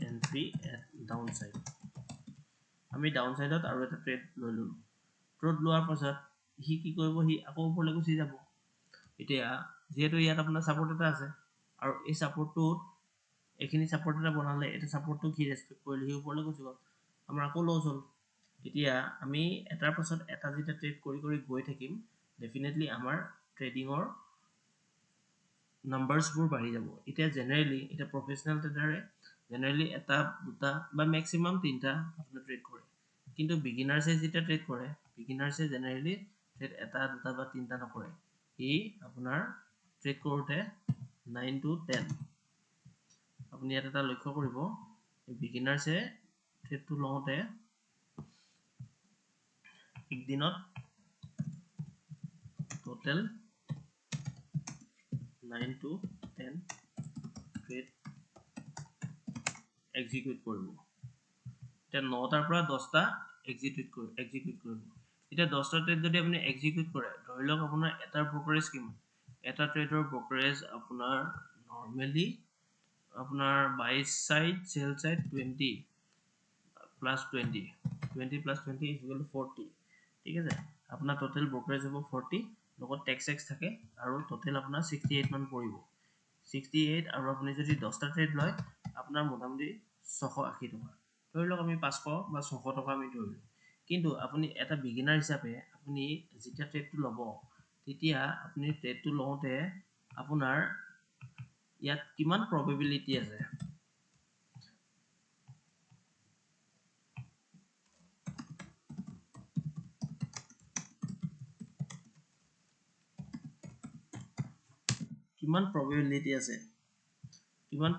S1: entry at down side, আমি ডাউন চাইডত আৰু এটা ট্ৰেড লৈ ল'লোঁ। ট্ৰেড লোৱাৰ পাছত সি কি কৰিব, সি আকৌ ওপৰলৈ গুচি যাব। এতিয়া যিহেতু ইয়াত আপোনাৰ ছাপৰ্ট এটা আছে, আৰু এই ছাপৰ্টটোত এইখিনি ছাপৰ্ট এটা বনালে, এইটো ছাপৰ্টটোক সি ৰেচপেক্ট কৰিলে, সি ওপৰলৈ গুচি গ'ল, আমাৰ আকৌ লছ হ'ল। এতিয়া আমি এটাৰ পাছত এটা যেতিয়া ট্ৰেড কৰি কৰি গৈ থাকিম, ডেফিনেটলি আমাৰ ট্ৰেডিঙৰ নাম্বাৰ্ছবোৰ বাঢ়ি যাব। এতিয়া জেনেৰেলি এতিয়া প্ৰফেচনেল ট্ৰেডাৰে জেনেৰেলি এটা দুটা বা মেক্সিমাম 3টা আপোনাৰ ট্ৰেড কৰে, কিন্তু বিগিনাৰ্ছে যেতিয়া ট্ৰেড কৰে, বিগিনাৰ্ছে জেনেৰেলি ট্ৰেড এটা দুটা বা 3টা নকৰে, সি আপোনাৰ ট্ৰেড কৰোঁতে 9 to 10। আপুনি ইয়াত এটা লক্ষ্য কৰিব, বিগিনাৰ্ছে ট্ৰেডটো লওঁতে একদিনত টোটেল 9 to 10 trade execute কৰিব। এতিয়া 9টাৰ পৰা 10টা এক্সিকিউট কৰিব। এতিয়া 10টা ট্ৰেড যদি আপুনি এক্সিকিউট কৰে, ধৰি লওক আপোনাৰ এটাৰ ব্ৰকাৰেজ কিমান, এটা ট্ৰেডৰ ব্ৰকাৰেজ আপোনাৰ নৰ্মেলি আপোনাৰ buy side sell side 20 plus 20, 20 plus 20 is equal to 40, ঠিক আছে। আপোনাৰ টোটেল ব্ৰকাৰেজ হ'ব 40, লগত টেক্স এক্স থাকে, আৰু টোটেল আপোনাৰ 68 মান পৰিব, 68। আৰু আপুনি যদি 10টা ট্ৰেড লয় আপোনাৰ মোটামুটি 680 টকা, ধৰি লওক আমি 500 বা 600 টকা আমি ধৰিলোঁ। কিন্তু আপুনি এটা বিগিনাৰ হিচাপে আপুনি যেতিয়া ট্ৰেডটো ল'ব তেতিয়া আপুনি ট্ৰেডটো লওঁতে আপোনাৰ ইয়াত কিমান প্ৰবেবিলিটি আছে, কিমান প্ৰবেবিলিটি আছে, কিমান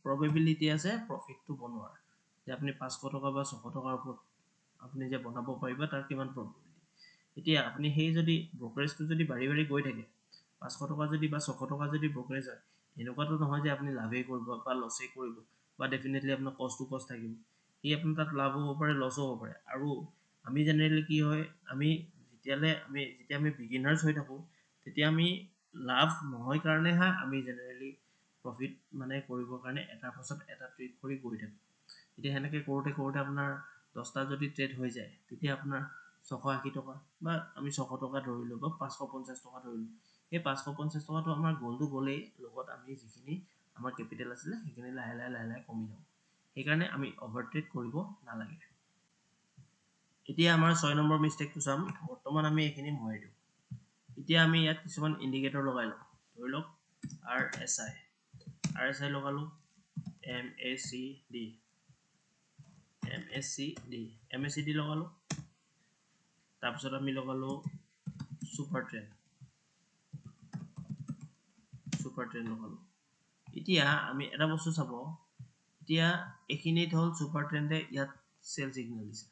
S1: প্ৰবেবিলিটি আছে প্ৰফিটটো বনোৱাৰ, যে আপুনি 500 টকা বা 600 টকাৰ ওপৰত আপুনি যে বনাব পাৰিব তাৰ কিমান প্ৰবেবিলিটি। এতিয়া আপুনি সেই যদি ব্ৰকাৰেজটো যদি বাঢ়ি বাঢ়ি গৈ থাকে, 500 টকা যদি বা 600 টকা যদি ব্ৰকাৰেজ হয়, এনেকুৱাতো নহয় যে আপুনি লাভেই কৰিব বা লছেই কৰিব বা ডেফিনেটলি আপোনাৰ কষ্ট টু কষ্ট থাকিব, সি আপোনাৰ তাত লাভ হ'ব পাৰে, লছো হ'ব পাৰে। আৰু আমি জেনেৰেলি কি হয়, আমি যেতিয়া আমি বিগিনাৰ্ছ হৈ থাকোঁ তেতিয়া আমি লাভ নহয় কাৰণেহে আমি জেনেৰেলি প্ৰফিট মানে কৰিবৰ কাৰণে এটাৰ পাছত এটা ট্ৰেড কৰি গৈ থাকোঁ। এতিয়া সেনেকৈ কৰোঁতে কৰোঁতে আপোনাৰ 10টা যদি ট্ৰেড হৈ যায় তেতিয়া আপোনাৰ 680 টকা বা আমি 600 টকা ধৰিলোঁ বা 550 টকা ধৰিলোঁ, সেই 550 টকাটো আমাৰ গ'লটো গ'লেই, লগত আমি যিখিনি আমাৰ কেপিটেল আছিলে সেইখিনি লাহে লাহে লাহে লাহে কমি যাব। সেইকাৰণে আমি অভাৰ ট্ৰেড কৰিব নালাগে। এতিয়া আমাৰ 6 নম্বৰ মিষ্টেকটো চাম। বৰ্তমান আমি এইখিনি মোহাৰি দিওঁ। এতিয়া আমি ইয়াত কিছুমান ইণ্ডিকেটৰ লগাই লওঁ, ধৰি লওক R S I, R S I লগালোঁ, M A C D, M S C D, M S C D লগালোঁ, তাৰপিছত আমি লগালোঁ ছুপাৰ ট্ৰেণ্ড, ছুপাৰ ট্ৰেণ্ড লগালোঁ। এতিয়া আমি এটা বস্তু চাব, এতিয়া এইখিনিত হ'ল ছুপাৰ ট্ৰেণ্ডে ইয়াত চেল চিগনেল দিছে,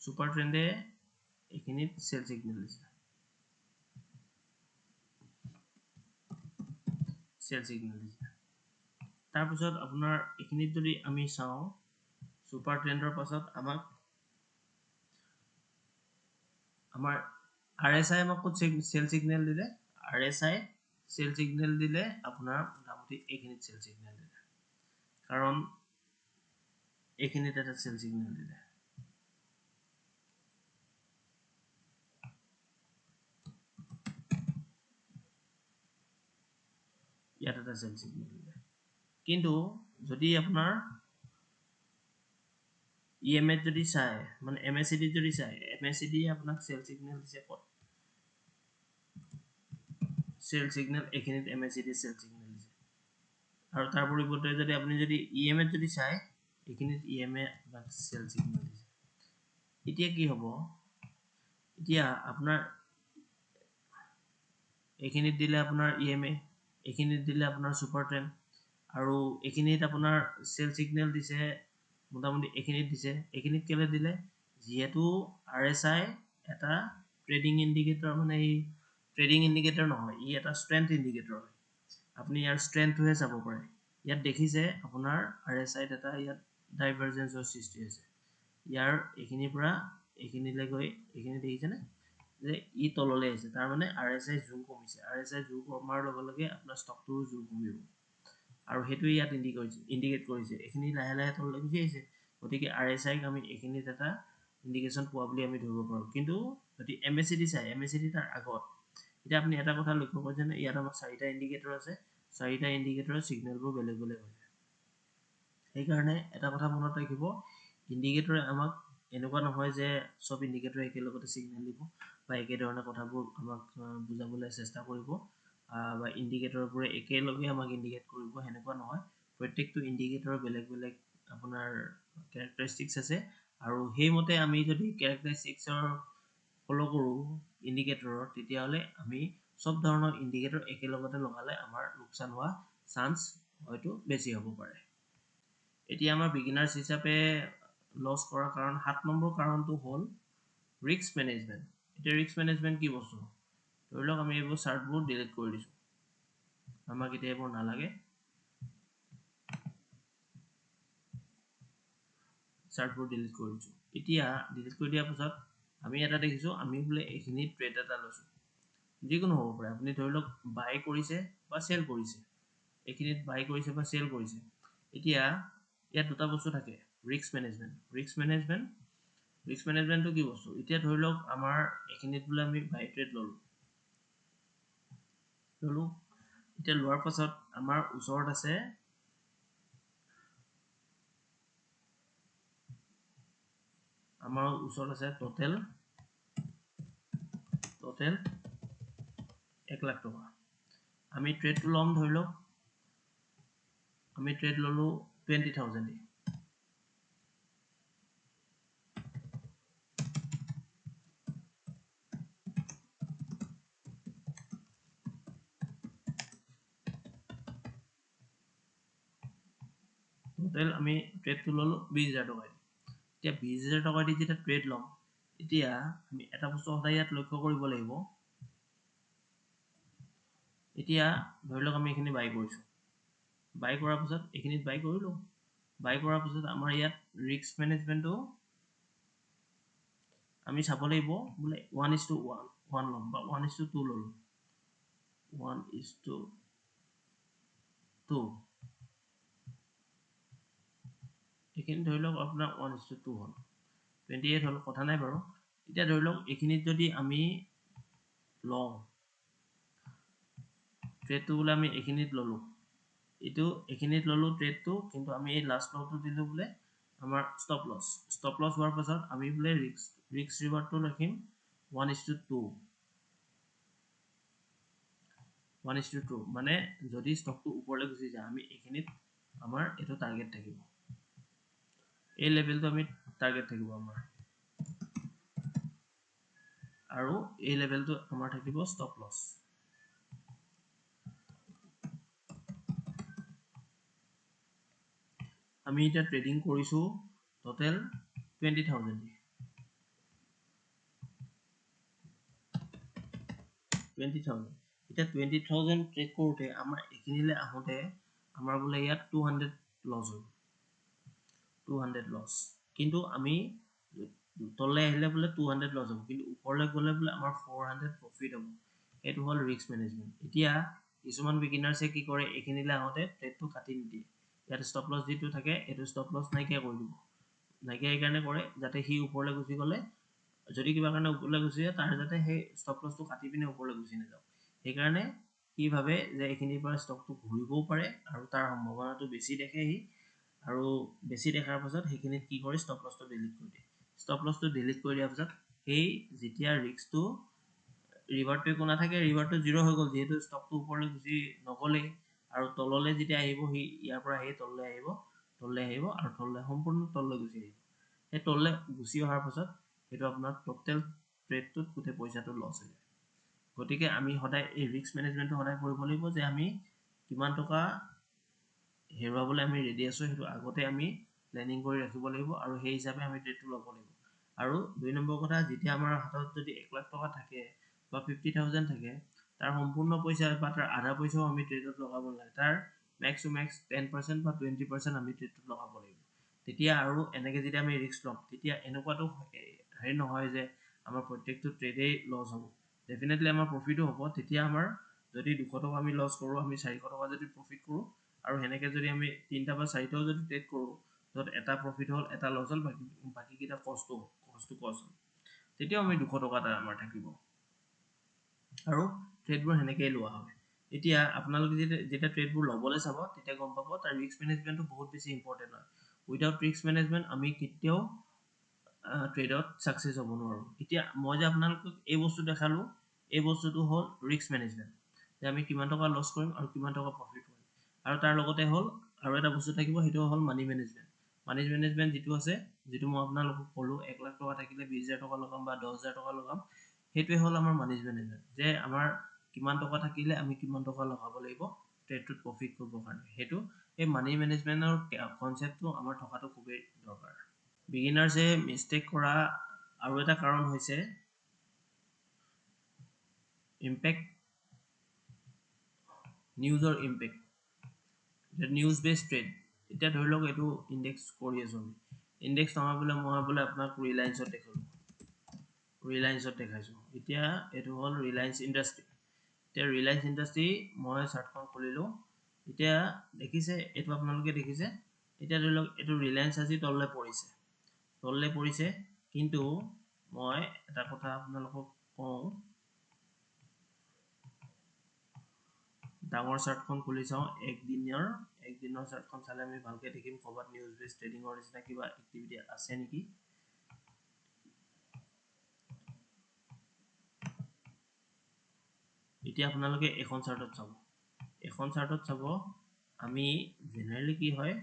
S1: ছুপাৰ ট্ৰেণ্ডে এইখিনিত চেল চিগনেল দিছে, চেল চিগনেল দিছে। তাৰপিছত আপোনাৰ এইখিনিত যদি আমি চাওঁ, ছুপাৰ ট্ৰেণ্ডৰ পাছত আমাক আমাৰ আৰ এছ I আমাক ক'ত চেল চিগনেল দিলে, R S I sell signal দিলে আপোনাৰ মোটামুটি এইখিনিত চেল চিগনেল দিলে, কাৰণ এইখিনিত এটা চেল চিগনেল দিলে। ইয়াত এটা চেল চিগনেল দিলে। কিন্তু যদি আপোনাৰ ই এম এত যদি চাই, মানে এম এছ চি ডিত যদি চাই, এম এছ চি ডিয়ে আপোনাক চেল চিগনেল দিছে ক'ত, চেল চিগনেল এইখিনিত M S C D sell signal দিছে। আৰু তাৰ পৰিৱৰ্তে যদি আপুনি যদি ই এম এত যদি চাই, এইখিনিত ই এম এ আপোনাক চেল চিগনেল দিছে। এতিয়া কি হ'ব, এতিয়া আপোনাৰ এইখিনিত দিলে আপোনাৰ ই এম এ, এইখিনিত দিলে আপোনাৰ ছুপাৰ ট্ৰেণ্ড, আৰু এইখিনিত আপোনাৰ চেল চিগনেল দিছে মোটামুটি এইখিনিত দিছে। এইখিনিত কেলৈ দিলে, যিহেতু আৰ এছ I এটা ট্ৰেডিং ইণ্ডিকেটৰ, মানে ই ট্ৰেডিং ইণ্ডিকেটৰ নহয়, ই এটা ষ্ট্ৰেংথ ইণ্ডিকেটৰ হয়। আপুনি ইয়াৰ ষ্ট্ৰেংথটোহে চাব পাৰে। ইয়াত দেখিছে আপোনাৰ আৰ এছ আইত এটা ইয়াত ডাইভাৰজেঞ্চৰ সৃষ্টি হৈছে, ইয়াৰ এইখিনিৰ পৰা এইখিনিলৈ গৈ এইখিনি দেখিছেনে যে ই তললৈ আহিছে, তাৰমানে আৰ এছ I জোৰ কমিছে। আৰ এছ I জোৰ কমাৰ লগে লগে আপোনাৰ ষ্টকটোৰো জোৰ কমিব, আৰু সেইটোৱে ইয়াত ইণ্ডিকেট কৰিছে। এইখিনি লাহে লাহে তললৈ গুচি আহিছে, গতিকে আৰ এছ আইক আমি এইখিনিত এটা ইণ্ডিকেশ্যন পোৱা বুলি আমি ধৰিব পাৰোঁ। কিন্তু যদি এম এছ চি ডি চাই, এম এছ চি ডি তাৰ আগত, এতিয়া আপুনি এটা কথা লক্ষ্য কৰিছেনে, ইয়াত আমাৰ 4টা ইণ্ডিকেটৰ আছে, 4টা ইণ্ডিকেটৰৰ ছিগনেলবোৰ বেলেগ বেলেগ হৈছে। সেইকাৰণে এটা কথা মনত ৰাখিব, ইণ্ডিকেটৰে আমাক এনেকুৱা নহয় যে চব ইণ্ডিকেটৰে একেলগতে ছিগনেল দিব বা একেধৰণে কথাবোৰ আমাক বুজাবলৈ চেষ্টা কৰিব বা ইণ্ডিকেটৰবোৰে একেলগে আমাক ইণ্ডিকেট কৰিব, সেনেকুৱা নহয়। প্ৰত্যেকটো ইণ্ডিকেটৰৰ বেলেগ বেলেগ আপোনাৰ কেৰেক্টাৰিষ্টিক্স আছে, আৰু সেইমতে আমি যদি কেৰেক্টাৰিষ্টিক্সৰ ফ'ল' কৰোঁ ইণ্ডিকেটৰৰ, তেতিয়াহ'লে আমি চব ধৰণৰ ইণ্ডিকেটৰ একেলগতে লগালে আমাৰ লোকচান হোৱা চান্স হয়তো বেছি হ'ব পাৰে। এতিয়া আমাৰ বিগিনাৰ্ছ হিচাপে লছ কৰাৰ কাৰণ 7 নম্বৰ কাৰণটো হ'ল ৰিস্ক মেনেজমেণ্ট। এতিয়া ৰিস্ক মেনেজমেণ্ট কি বস্তু, ধৰি লওক আমি এইবোৰ চাৰ্টবোৰ ডিলিট কৰি দিছোঁ, আমাক এতিয়া এইবোৰ নালাগে, চাৰ্টবোৰ ডিলিট কৰি দিছোঁ। এতিয়া ডিলিট কৰি দিয়াৰ পাছত আমি এটা দেখিছোঁ, আমি বোলে এইখিনি ট্ৰেড এটা লৈছোঁ, যিকোনো হ'ব পাৰে, আপুনি ধৰি লওক বাই কৰিছে বা চেল কৰিছে, এইখিনিত বাই কৰিছে বা চেল কৰিছে। এতিয়া ইয়াত দুটা বস্তু থাকে, ৰিস্ক মেনেজমেণ্ট। ৰিস্ক মেনেজমেণ্টটো কি বস্তু? এতিয়া ধৰি লওক আমাৰ এইখিনিত বোলে আমি বাই ট্ৰেড ল'লোঁ। এতিয়া লোৱাৰ পাছত আমাৰ ওচৰত আছে টোটেল 1 লাখ টকা। আমি ট্ৰেডটো ল'ম, ধৰি লওক আমি ট্ৰেড ল'লোঁ 20,000 দি। টোটেল আমি ট্ৰেডটো ল'লোঁ 20,000 টকা দি। এতিয়া 20,000 টকা দি যেতিয়া ট্ৰেড ল'ম, এতিয়া আমি এটা বস্তু সদায় ইয়াত লক্ষ্য কৰিব লাগিব। এতিয়া ধৰি লওক আমি এইখিনি বাই কৰিছোঁ, বাই কৰাৰ পাছত এইখিনিত বাই কৰিলোঁ, বাই কৰাৰ পাছত আমাৰ ইয়াত ৰিস্ক মেনেজমেণ্টটো আমি চাব লাগিব, বোলে 1:1 ল'ম বা 1:2 ল'লোঁ, 1:2। এইখিনি ধৰি লওক আপোনাৰ 1:2 হ'ল, 28 হ'ল, কথা নাই বাৰু। এতিয়া ধৰি লওক এইখিনিত যদি আমি লওঁ ট্ৰেডটো, বোলে আমি এইখিনিত ল'লোঁ, এইটো এইখিনিত ল'লোঁ ট্ৰেডটো, কিন্তু আমি এই লাষ্ট লটো দিলোঁ বোলে আমাৰ ষ্টপ লছ। ষ্টপ লছ হোৱাৰ পাছত আমি বোলে ৰিস্ক ৰিৱাৰ্ডটো ৰাখিম 1:2, 1:2, মানে যদি ষ্টকটো ওপৰলৈ গুচি যায় আমি এইখিনিত আমাৰ এইটো টাৰ্গেট থাকিব, এই লেভেলটো আমি টাৰ্গেট থাকিব আমাৰ, আৰু এই লেভেলটো আমাৰ থাকিব ষ্টপ লছ। আমি এতিয়া ট্ৰেডিং কৰিছোঁ টোটেল 20,000 দি, 20,000। এতিয়া 20,000 ট্ৰেড কৰোঁতে আমাৰ এইখিনিলৈ আহোঁতে আমাৰ বোলে ইয়াত 200 লছ হ'ল, 200 লছ। কিন্তু আমি তললৈ আহিলে বোলে 200 লছ হ'ব, কিন্তু ওপৰলৈ গ'লে বোলে আমাৰ 400 প্ৰফিট হ'ব। সেইটো হ'ল ৰিস্ক মেনেজমেণ্ট। এতিয়া কিছুমান বিগিনাৰ্ছে কি কৰে, এইখিনিলৈ আহোঁতে ট্ৰেডটো কাটি নিদিয়ে, ইয়াত ষ্টপ লছ যিটো থাকে এইটো ষ্টপ লছ নাইকিয়া কৰি দিব। নাইকিয়া এইকাৰণে কৰে যাতে সি ওপৰলৈ গুচি গ'লে, যদি কিবা কাৰণে ওপৰলৈ গুচি যায়, তাৰ যাতে সেই ষ্টপ লছটো কাটি পিনে ওপৰলৈ গুচি নাযাওক। সেইকাৰণে সি ভাবে যে এইখিনিৰ পৰা ষ্টকটো ঘূৰিবও পাৰে আৰু তাৰ সম্ভাৱনাটো বেছি দেখে সি, আৰু বেছি দেখাৰ পাছত সেইখিনিত কি কৰে, ষ্টপ লছটো ডিলিট কৰি দিয়ে। ষ্টপ লছটো ডিলিট কৰি দিয়াৰ পাছত সেই যেতিয়া ৰিস্কটো ৰিভাৰ্টটো একো নাথাকে, ৰিভাৰ্টটো জিৰ' হৈ গ'ল, যিহেতু ষ্টকটো ওপৰলৈ গুচি নগ'লেই, আৰু তললৈ যেতিয়া আহিব সি ইয়াৰ পৰা সেই তললৈ আহিব, তললৈ আহিব আৰু তললৈ সম্পূৰ্ণ তললৈ গুচি আহিব। সেই তললৈ গুচি অহাৰ পাছত সেইটো আপোনাৰ টোটেল ট্ৰেডটোত গোটেই পইচাটো লছ হৈ যায়। গতিকে আমি সদায় এই ৰিস্ক মেনেজমেণ্টটো সদায় কৰিব লাগিব, যে আমি কিমান টকা হেৰুৱাবলৈ আমি ৰেডি আছোঁ সেইটো আগতে আমি প্লেনিং কৰি ৰাখিব লাগিব আৰু সেই হিচাপে আমি ট্ৰেডটো ল'ব লাগিব। আৰু 2 নম্বৰ কথা, যেতিয়া আমাৰ হাতত যদি 1 লাখ টকা থাকে বা 50,000 থাকে, তাৰ সম্পূৰ্ণ পইচা বা তাৰ আধা পইচাও আমি ট্ৰেডত লগাব নালাগে, তাৰ মেক্স টু মেক্স 10% বা 20% আমি ট্ৰেডটোত লগাব লাগিব। তেতিয়া আৰু এনেকৈ যেতিয়া আমি ৰিস্ক ল'ম, তেতিয়া এনেকুৱাটো হেৰি নহয় যে আমাৰ প্ৰত্যেকটো ট্ৰেডেই লছ হ'ব, ডেফিনেটলি আমাৰ প্ৰফিটো হ'ব। তেতিয়া আমাৰ যদি 200 টকা আমি লছ কৰোঁ, আমি 400 টকা যদি প্ৰফিট কৰোঁ, আৰু সেনেকৈ যদি আমি 3টা বা 4টাও যদি ট্ৰেড কৰোঁ, য'ত এটা প্ৰফিট হ'ল এটা লছ হ'ল, বাকীকেইটা কষ্ট কষ্ট হ'ল, তেতিয়াও আমি 200 টকা এটা আমাৰ থাকিব। আৰু ট্ৰেডবোৰ সেনেকৈয়ে লোৱা হয়। এতিয়া আপোনালোকে যেতিয়া ট্ৰেডবোৰ ল'বলৈ চাব তেতিয়া গম পাব তাৰ ৰিস্ক মেনেজমেণ্টটো বহুত বেছি ইম্পৰ্টেণ্ট হয়। উইদাউট ৰিস্ক মেনেজমেণ্ট আমি কেতিয়াও ট্ৰেডত ছাকচেছ হ'ব নোৱাৰোঁ। এতিয়া মই যে আপোনালোকক এই বস্তু দেখালোঁ, এই বস্তুটো হ'ল ৰিস্ক মেনেজমেণ্ট, যে আমি কিমান টকা লছ কৰিম আৰু কিমান টকা প্ৰফিট কৰিম। আৰু তাৰ লগতে হ'ল আৰু এটা বস্তু থাকিব, সেইটো হ'ল মানি মেনেজমেণ্ট। মানি মেনেজমেণ্ট যিটো আছে, যিটো মই আপোনালোকক ক'লোঁ, 1 লাখ টকা থাকিলে 20,000 টকা লগাম বা 10,000 টকা লগাম, সেইটোৱে হ'ল আমাৰ মানি মেনেজমেণ্ট, যে আমাৰ কিমান টকা থাকিলে আমি কিমান টকা লগাব লাগিব ট্ৰেডটোত প্ৰফিট কৰিবৰ কাৰণে। সেইটো এই মানি মেনেজমেণ্টৰ কনচেপ্টটো আমাৰ থকাটো খুবেই দৰকাৰ। বিগিনাৰ্ছে মিষ্টেক কৰা আৰু এটা কাৰণ হৈছে ইম্পেক্ট, নিউজৰ ইম্পেক্ট, নিউজ বেছ ট্ৰেড। এতিয়া ধৰি লওক এইটো ইণ্ডেক্স কৰি আছোঁ আমি, ইণ্ডেক্স নহয় বোলে মই বোলে আপোনাক ৰিলায়েন্সত দেখালোঁ, ৰিলায়েন্সত দেখাইছোঁ। এতিয়া এইটো হ'ল ৰিলায়েন্স ইণ্ডাষ্ট্ৰী। এতিয়া ৰিলায়েন্স ইণ্ডাষ্ট্ৰী মই চাৰ্টখন খুলিলোঁ। এতিয়া দেখিছে, এইটো আপোনালোকে দেখিছে। এতিয়া ধৰি লওক এইটো ৰিলায়েন্স আজি তললৈ পৰিছে, তললৈ পৰিছে। কিন্তু মই এটা কথা আপোনালোকক কওঁ, ডাঙৰ চাৰ্টখন খুলি চাওঁ। একদিনৰ চাৰ্টখন চালে আমি ভালকৈ দেখিম ক'ৰবাত নিউজ বেছ ট্ৰেডিঙৰ নিচিনা কিবা এক্টিভিটি আছে নেকি। এতিয়া আপোনালোকে এখন চাৰ্টত চাব, এখন চাৰ্টত চাব। আমি জেনেৰেলি কি হয়,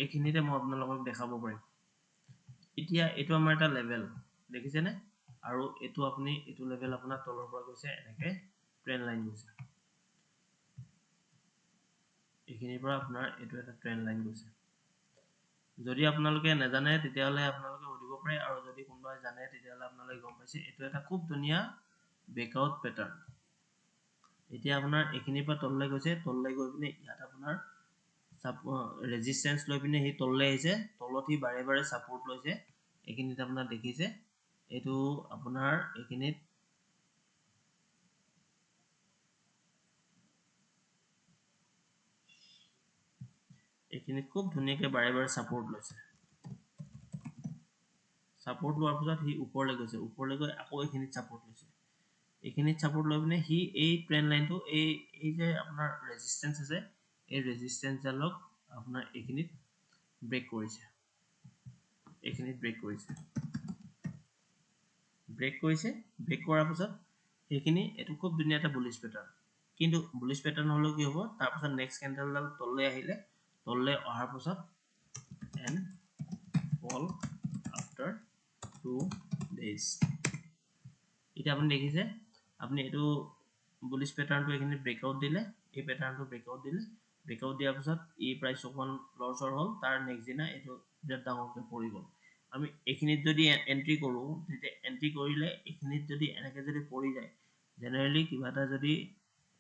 S1: এইখিনিতে মই আপোনালোকক দেখাব পাৰিম। এতিয়া এইটো আমাৰ এটা লেভেল দেখিছেনে, আৰু এইটো আপুনি এইটো লেভেল আপোনাৰ তলৰ পৰা গৈছে, এনেকে ট্ৰেণ্ড লাইন গৈছে। এইখিনিৰ পৰা আপোনাৰ এইটো এটা ট্ৰেণ্ড লাইন গৈছে। যদি আপোনালোকে নাজানে তেতিয়াহ'লে আপোনালোকে সুধিব পাৰে, আৰু যদি কোনোবাই জানে তেতিয়াহ'লে আপোনালোকে গম পাইছে এইটো এটা খুব ধুনীয়া ব্ৰেকআউট পেটাৰ্ণ। এতিয়া আপোনাৰ এইখিনিৰ পৰা তললৈ গৈছে, তললৈ গৈ পিনে ইয়াত আপোনাৰ ৰেজিষ্টেঞ্চ লৈ পিনে সি তললৈ আহিছে, তলত সি বাৰে বাৰে ছাপোৰ্ট লৈছে। এইখিনিত আপোনাৰ দেখিছে, এইটো আপোনাৰ এইখিনিত এইখিনিত খুব ধুনীয়াকৈ বাৰে বাৰে ছাপোৰ্ট লৈছে। ছাপোৰ্ট লোৱাৰ পিছত সি ওপৰলৈ গৈছে, ওপৰলৈ গৈ আকৌ এইখিনিত ছাপোৰ্ট লৈছে। এইখিনিত ছাপোৰ্ট লৈ পিনে সি এই ট্ৰেণ্ড লাইনটো, এই যে আপোনাৰ ৰেজিষ্টেঞ্চ আছে, এই ৰেজিষ্টেঞ্চডালক আপোনাৰ এইখিনিত ব্ৰেক কৰিছে, এইখিনিত ব্ৰেক কৰিছে, ব্ৰেক কৰিছে। ব্ৰেক কৰাৰ পাছত সেইখিনি এইটো খুব ধুনীয়া এটা বুলিছ পেটাৰ্ণ। কিন্তু বুলিছ পেটাৰ্ণ হ'লেও কি হ'ব, তাৰপাছত নেক্সট কেণ্ডেলডাল তললৈ আহিলে, তললৈ অহাৰ পাছত and fall after 2 days. এতিয়া আপুনি দেখিছে, আপুনি এইটো বুলিছ পেটাৰ্ণটো এইখিনি ব্ৰেকআউট দিলে, এই পেটাৰ্ণটো ব্ৰেকআউট দিলে। ব্ৰেকআউট দিয়াৰ পাছত ই প্ৰাইচ অকণমান লৰচৰ হ'ল, তাৰ নেক্সট দিনা এইটো বিৰাট ডাঙৰকৈ পৰি গ'ল। আমি এইখিনিত যদি এণ্ট্ৰি কৰোঁ, তেতিয়া এণ্ট্ৰি কৰিলে এইখিনিত যদি এনেকৈ যদি পৰি যায়, জেনেৰেলি কিবা এটা যদি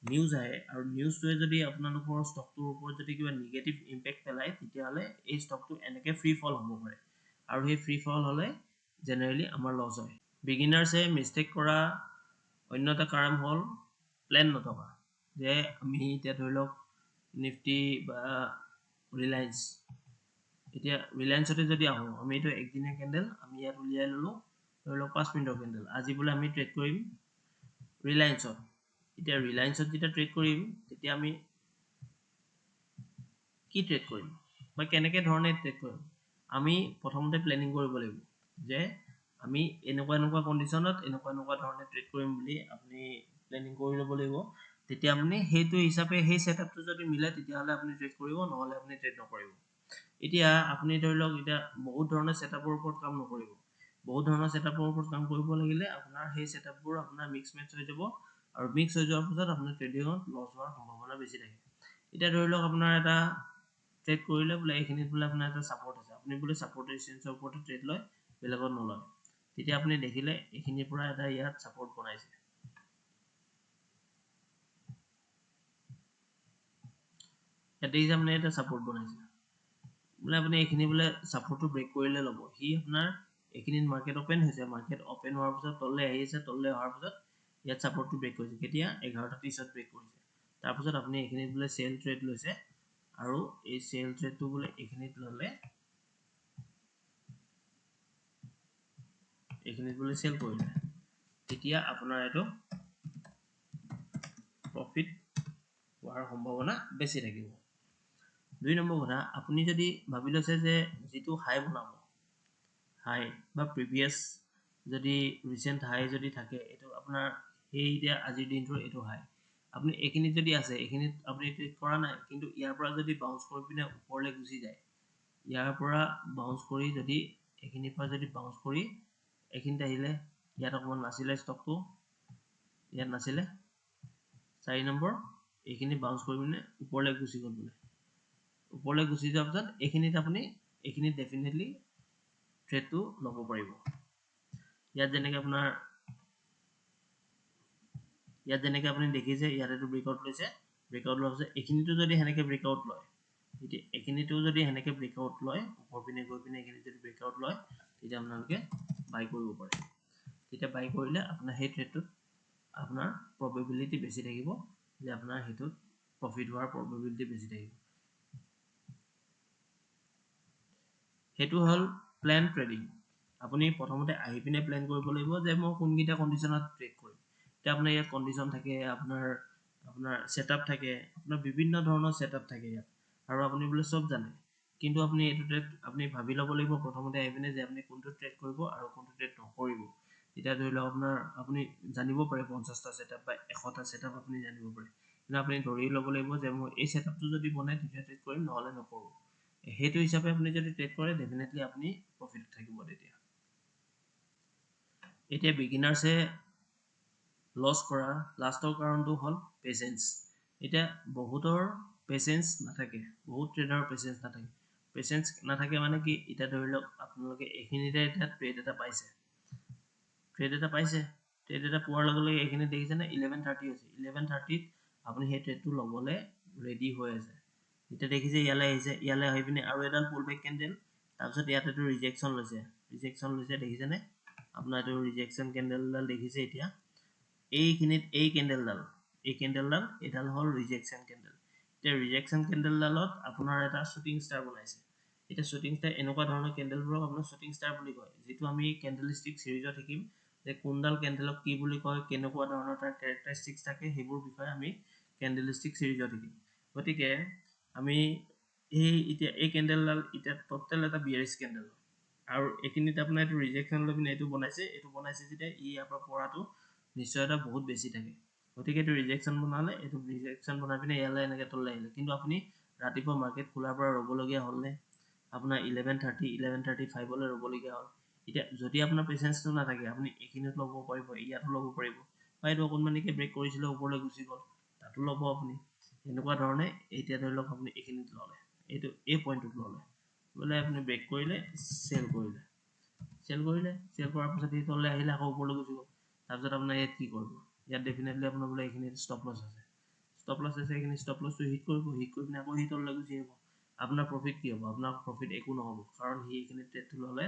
S1: নিউজ আহে আৰু নিউজটোৱে যদি আপোনালোকৰ ষ্টকটোৰ ওপৰত যদি কিবা নিগেটিভ ইম্পেক্ট পেলায়, তেতিয়াহ'লে এই ষ্টকটো এনেকৈ ফ্ৰী ফল হ'ব পাৰে, আৰু সেই ফ্ৰী ফল হ'লে জেনেৰেলি আমাৰ লছ হয়। বিগিনাৰ্ছে মিষ্টেক কৰা অন্য এটা কাৰণ হ'ল প্লেন নথকা। যে আমি এতিয়া ধৰি লওক নিফটি বা ৰিলায়েন্স, এতিয়া ৰিলায়েন্সতে যদি আহোঁ, আমি এইটো একদিনীয়া কেণ্ডেল আমি ইয়াত উলিয়াই ল'লোঁ, ধৰি লওক 5 মিনিটৰ কেণ্ডেল। আজি বোলে আমি ট্ৰেড কৰিম ৰিলায়েন্সত। এতিয়া ৰিলায়েন্সত যেতিয়া ট্ৰেড কৰিম, তেতিয়া আমি কি ট্ৰেড কৰিম বা কেনেকৈ ধৰণে ট্ৰেড কৰিম, আমি প্ৰথমতে প্লেনিং কৰিব লাগিব যে আমি এনেকুৱা এনেকুৱা কণ্ডিশ্যনত এনেকুৱা এনেকুৱা ধৰণে ট্ৰেড কৰিম বুলি আপুনি প্লেনিং কৰি ল'ব লাগিব। তেতিয়া আপুনি সেইটো হিচাপে সেই ছেটআপটো যদি মিলে তেতিয়াহ'লে আপুনি ট্ৰেড কৰিব, নহ'লে আপুনি ট্ৰেড নকৰিব। এতিয়া আপুনি ধৰি লওক এতিয়া বহুত ধৰণৰ ছেটআপৰ ওপৰত কাম নকৰিব। বহুত ধৰণৰ ছেটআপৰ ওপৰত কাম কৰিব লাগিলে আপোনাৰ সেই ছেটআপবোৰ আপোনাৰ মিক্স মেটচ হৈ যাব, আৰু মিক্স হৈ যোৱাৰ পাছত আপোনাৰ ট্ৰেডিঙত লছ হোৱাৰ সম্ভাৱনা বেছি থাকে। এতিয়া ধৰি লওক আপোনাৰ এটা ট্ৰেড কৰিলে বোলে এইখিনিত বোলে আপোনাৰ এটা ছাপৰ্ট আছে, আপুনি বোলে ছাপৰ্ট ৰেজিষ্টেঞ্চৰ ওপৰতে ট্ৰেড লয়, বেলেগত নলয়। তেতিয়া আপুনি দেখিলে এইখিনিৰ পৰা এটা ইয়াত ছাপৰ্ট বনাইছে, ইয়াত দেখিছে আপুনি এটা ছাপৰ্ট বনাইছে, বোলে আপুনি এইখিনি বোলে ছাপৰ্টটো ব্ৰেক কৰিলে ল'ব। সি আপোনাৰ এইখিনিত মাৰ্কেট অপেন হৈছে, মাৰ্কেট অপেন হোৱাৰ পিছত তললৈ আহি আছে, তললৈ অহাৰ পিছত ইয়াত ছাপৰ্টটো ব্ৰেক কৰিছে। কেতিয়া? 11:30 ব্ৰেক কৰিছে। তাৰপিছত আপুনি এইখিনিত বোলে চেল ট্ৰেড লৈছে, আৰু এই চেল ট্ৰেডটো বোলে এইখিনিত ল'লে, এইখিনিত বোলে চেল কৰিলে, তেতিয়া আপোনাৰ এইটো প্ৰফিট হোৱাৰ সম্ভাৱনা বেছি থাকিব। 2 নম্বৰ কথা, আপুনি যদি ভাবি লৈছে যে যিটো হাই বনাব, হাই বা প্ৰিভিয়াছ যদি ৰিচেণ্ট হাই যদি থাকে, এইটো আপোনাৰ সেই এতিয়া আজিৰ দিনটোৰ এইটো হাই, আপুনি এইখিনিত যদি আছে, এইখিনিত আপুনি ট্ৰেড কৰা নাই, কিন্তু ইয়াৰ পৰা যদি বাউন্স কৰি পিনে ওপৰলৈ গুচি যায়, ইয়াৰ পৰা বাউন্স কৰি যদি এইখিনিৰ পৰা যদি বাউন্স কৰি এইখিনিত আহিলে, ইয়াত অকণমান নাছিলে ষ্টকটো, ইয়াত নাছিলে। 4 নম্বৰ এইখিনি বাউন্স কৰি পিনে ওপৰলৈ গুচি গ'ল বোলে, ওপৰলৈ গুচি যোৱাৰ পিছত এইখিনিত আপুনি এইখিনিত ডেফিনেটলি ট্ৰেডটো ল'ব পাৰিব। ইয়াত যেনেকৈ আপোনাৰ ইয়াত যেনেকৈ আপুনি দেখিছে, ইয়াত এইটো ব্ৰেকআউট লৈছে, ব্ৰেকআউট লোৱাৰ পিছত এইখিনিতো যদি সেনেকৈ ব্ৰেকআউট লয়, এতিয়া এইখিনিতো যদি সেনেকৈ ব্ৰেকআউট লয়, ওপৰ পিনে গৈ পিনে এইখিনি যদি ব্ৰেকআউট লয়, তেতিয়া আপোনালোকে বাই কৰিব পাৰে। তেতিয়া বাই কৰিলে আপোনাৰ সেই ট্ৰেডটোত আপোনাৰ প্ৰবেবিলিটি বেছি থাকিব যে আপোনাৰ সেইটোত প্ৰফিট হোৱাৰ প্ৰবেবিলিটি বেছি থাকিব। সেইটো হ'ল প্লেন ট্ৰেডিং। আপুনি প্ৰথমতে আহি পিনে প্লেন কৰিব লাগিব যে মই কোনকেইটা কণ্ডিশ্যনত ট্ৰেড কৰিম। এতিয়া আপোনাৰ ইয়াত কণ্ডিশ্যন থাকে, আপোনাৰ আপোনাৰ ছেটআপ থাকে, আপোনাৰ বিভিন্ন ধৰণৰ ছেটআপ থাকে ইয়াত, আৰু আপুনি বোলে চব জানে, কিন্তু আপুনি এইটো ট্ৰেড আপুনি ভাবি ল'ব লাগিব প্ৰথমতে আহি পিনে যে আপুনি কোনটো ট্ৰেড কৰিব আৰু কোনটো ট্ৰেড নকৰিব। এতিয়া ধৰি লওক আপোনাৰ আপুনি জানিব পাৰে 50টা ছেটআপ বা 100টা ছেটআপ আপুনি জানিব পাৰে, কিন্তু আপুনি ধৰি ল'ব লাগিব যে মই এই ছেটআপটো যদি বনাই তেতিয়া ট্ৰেড কৰিম, নহ'লে নকৰোঁ। সেইটো হিচাপে আপুনি যদি ট্ৰেড কৰে ডেফিনেটলি আপুনি প্ৰফিট থাকিব তেতিয়া। এতিয়া বিগিনাৰ্ছে লছ কৰা লাষ্টৰ কাৰণটো হ'ল পেচেঞ্চ। এতিয়া বহুতৰ পেচেঞ্চ নাথাকে, বহুত ট্ৰেডাৰৰ পেচেঞ্চ নাথাকে। পেচেঞ্চ নাথাকে মানে কি, এতিয়া ধৰি লওক আপোনালোকে এইখিনিতে এতিয়া ট্ৰেড এটা পাইছে, ট্ৰেড এটা পাইছে, ট্ৰেড এটা পোৱাৰ লগে লগে এইখিনি দেখিছেনে 11:30 হৈছে, 11:30ত আপুনি সেই ট্ৰেডটো ল'বলৈ ৰেডি হৈ আছে। এতিয়া দেখিছে ইয়ালৈ আহিছে, ইয়ালৈ আহি পিনে আৰু এডাল পুল বেক কেণ্ডেল, তাৰপিছত ইয়াত এইটো ৰিজেকশ্যন লৈছে, ৰিজেকশ্যন লৈছে দেখিছেনে আপোনাৰ এইটো ৰিজেকশ্যন কেণ্ডেলডাল দেখিছে। এতিয়া এইখিনিত এই কেণ্ডেলডাল, এই কেণ্ডেলডাল এইডাল হ'ল ৰিজেকশ্যন কেণ্ডেল। এতিয়া ৰিজেকশ্যন কেণ্ডেলডালত আপোনাৰ এটা শ্বুটিং ষ্টাৰ বনাইছে। এতিয়া শ্বুটিং ষ্টাৰ এনেকুৱা ধৰণৰ কেণ্ডেলবোৰক আপোনাৰ শ্বুটিং ষ্টাৰ বুলি কয়, যিটো আমি কেণ্ডেলষ্টিক চিৰিজত শিকিম যে কোনডাল কেণ্ডেলক কি বুলি কয়, কেনেকুৱা ধৰণৰ তাৰ কেৰেক্টাৰিষ্টিক্স থাকে, সেইবোৰ বিষয়ে আমি কেণ্ডেলষ্টিক চিৰিজত শিকিম। গতিকে আমি এই এতিয়া এই কেণ্ডেলডাল এতিয়া ট'টেল এটা বিয়াৰিছ কেণ্ডেল, আৰু এইখিনিত আপোনাৰ এইটো ৰিজেকশ্যন লৈ পিনে এইটো বনাইছে, এইটো বনাইছে যেতিয়া ই ইয়াৰ পৰা পৰাটো নিশ্চয়তা বহুত বেছি থাকে। গতিকে এইটো ৰিজেকশ্যন বনালে, এইটো ৰিজেকশ্যন বনাই পিনে ইয়ালৈ এনেকৈ তললৈ আহিলে, কিন্তু আপুনি ৰাতিপুৱা মাৰ্কেট খোলাৰ পৰা ৰ'বলগীয়া হ'লনে আপোনাৰ 11:30, 11:35লৈ ৰ'বলগীয়া হ'ল। এতিয়া যদি আপোনাৰ পেচেঞ্চটো নাথাকে, আপুনি এইখিনিত ল'ব পাৰিব, ইয়াতো ল'ব পাৰিব, বা এইটো অকণমানিকৈ ব্ৰেক কৰিছিলে ওপৰলৈ গুচি গ'ল, তাতো ল'ব আপুনি। এনেকুৱা ধৰণে এতিয়া ধৰি লওক আপুনি এইখিনিত ল'লে, এইটো এই পইণ্টটোত ল'লে, বোলে আপুনি ব্ৰেক কৰিলে, চেল কৰিলে, চেল কৰিলে, চেল কৰাৰ পাছত সি তললৈ আহিলে, আকৌ ওপৰলৈ গুচি গ'ল। তাৰপিছত আপোনাৰ ইয়াত কি কৰিব, ইয়াত ডেফিনেটলি আপোনাৰ বোলে এইখিনিত ষ্টপ লছ আছে, ষ্টপ লছ আছে, সেইখিনি ষ্টপ লছটো হিট কৰিব, হিট কৰি পিনে আকৌ সি তললৈ গুচি আহিব। আপোনাৰ প্ৰফিট কি হ'ব, আপোনাৰ প্ৰফিট একো নহ'ব, কাৰণ সি এইখিনি ট্ৰেডটো ল'লে,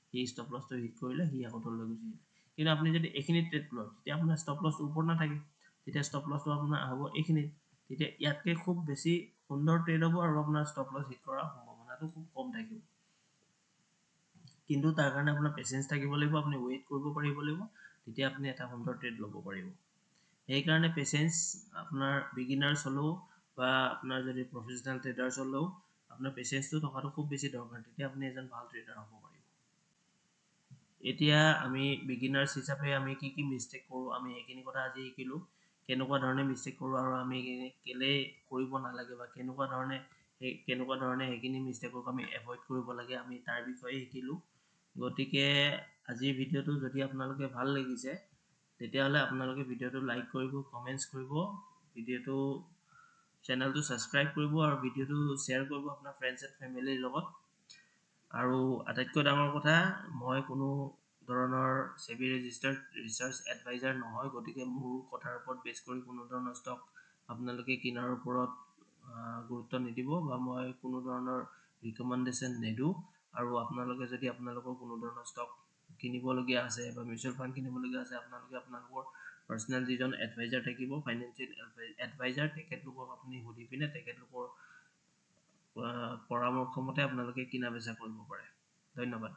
S1: সি ষ্টপ লছটো হিট কৰিলে, সি আকৌ তললৈ গুচি আহিলে। কিন্তু আপুনি যদি এইখিনিত ট্ৰেড লয়, তেতিয়া আপোনাৰ ষ্টপ লছটো ওপৰত নাথাকে, তেতিয়া ষ্টপ লছটো আপোনাৰ হ'ব এইখিনিত, তেতিয়া ইয়াতকৈ খুব বেছি সুন্দৰ ট্ৰেড হ'ব আৰু আপোনাৰ ষ্টপ লছ হিট কৰাৰ সম্ভাৱনাটো খুব কম থাকিব। কিন্তু তাৰ কাৰণে আপোনাৰ পেচেঞ্চ থাকিব লাগিব, আপুনি ৱেইট কৰিব পাৰিব লাগিব, তেতিয়া আপুনি এটা সুন্দৰ ট্ৰেড ল'ব পাৰিব। সেইকাৰণে পেচেঞ্চ আপোনাৰ বিগিনাৰ্ছ হ'লেও বা আপোনাৰ যদি প্ৰফেচনেল ট্ৰেডাৰ্ছ হ'লেও আপোনাৰ পেচেঞ্চটো থকাটো খুব বেছি দৰকাৰ, তেতিয়া আপুনি এজন ভাল ট্ৰেডাৰ হ'ব পাৰিব। এতিয়া আমি বিগিনাৰ্ছ হিচাপে আমি কি কি মিষ্টেক কৰোঁ, আমি সেইখিনি কথা আজি শিকিলোঁ, কেনেকুৱা ধৰণে মিষ্টেক কৰোঁ আৰু আমি কেলেই কৰিব নালাগে বা কেনেকুৱা ধৰণে সেইখিনি মিষ্টেকক আমি এভইড কৰিব লাগে, আমি তাৰ বিষয়ে শিকিলোঁ। গতিকে আজিৰ ভিডিঅ'টো যদি আপোনালোকে ভাল লাগিছে, তেতিয়াহ'লে আপোনালোকে ভিডিঅ'টো লাইক কৰিব, কমেণ্টছ কৰিব, ভিডিঅ'টো চেনেলটো ছাবস্ক্ৰাইব কৰিব আৰু ভিডিঅ'টো শ্বেয়াৰ কৰিব আপোনাৰ ফ্ৰেণ্ডছ এণ্ড ফেমিলিৰ লগত। আৰু আটাইতকৈ ডাঙৰ কথা, মই কোনো ধৰণৰ চেবি ৰেজিষ্টাৰ্ড ৰিচাৰ্চ এডভাইজাৰ নহয়, গতিকে মোৰ কথাৰ ওপৰত বেছ কৰি কোনো ধৰণৰ ষ্টক আপোনালোকে কিনাৰ ওপৰত গুৰুত্ব নিদিব বা মই কোনো ধৰণৰ ৰিকমেণ্ডেশ্যন নিদিওঁ। আৰু আপোনালোকে যদি আপোনালোকৰ কোনো ধৰণৰ ষ্টক কিনিবলগীয়া আছে বা মিউচুৱেল ফাণ্ড কিনিবলগীয়া আছে, আপোনালোকে আপোনালোকৰ পাৰ্চনেল যিজন এডভাইজাৰ থাকিব, ফাইনেন্সিয়েল এডভাইজাৰ, তেখেতলোকক আপুনি সুধি পিনে তেখেতলোকৰ পৰামৰ্শ মতে আপোনালোকে কিনা বেচা কৰিব পাৰে। ধন্যবাদ।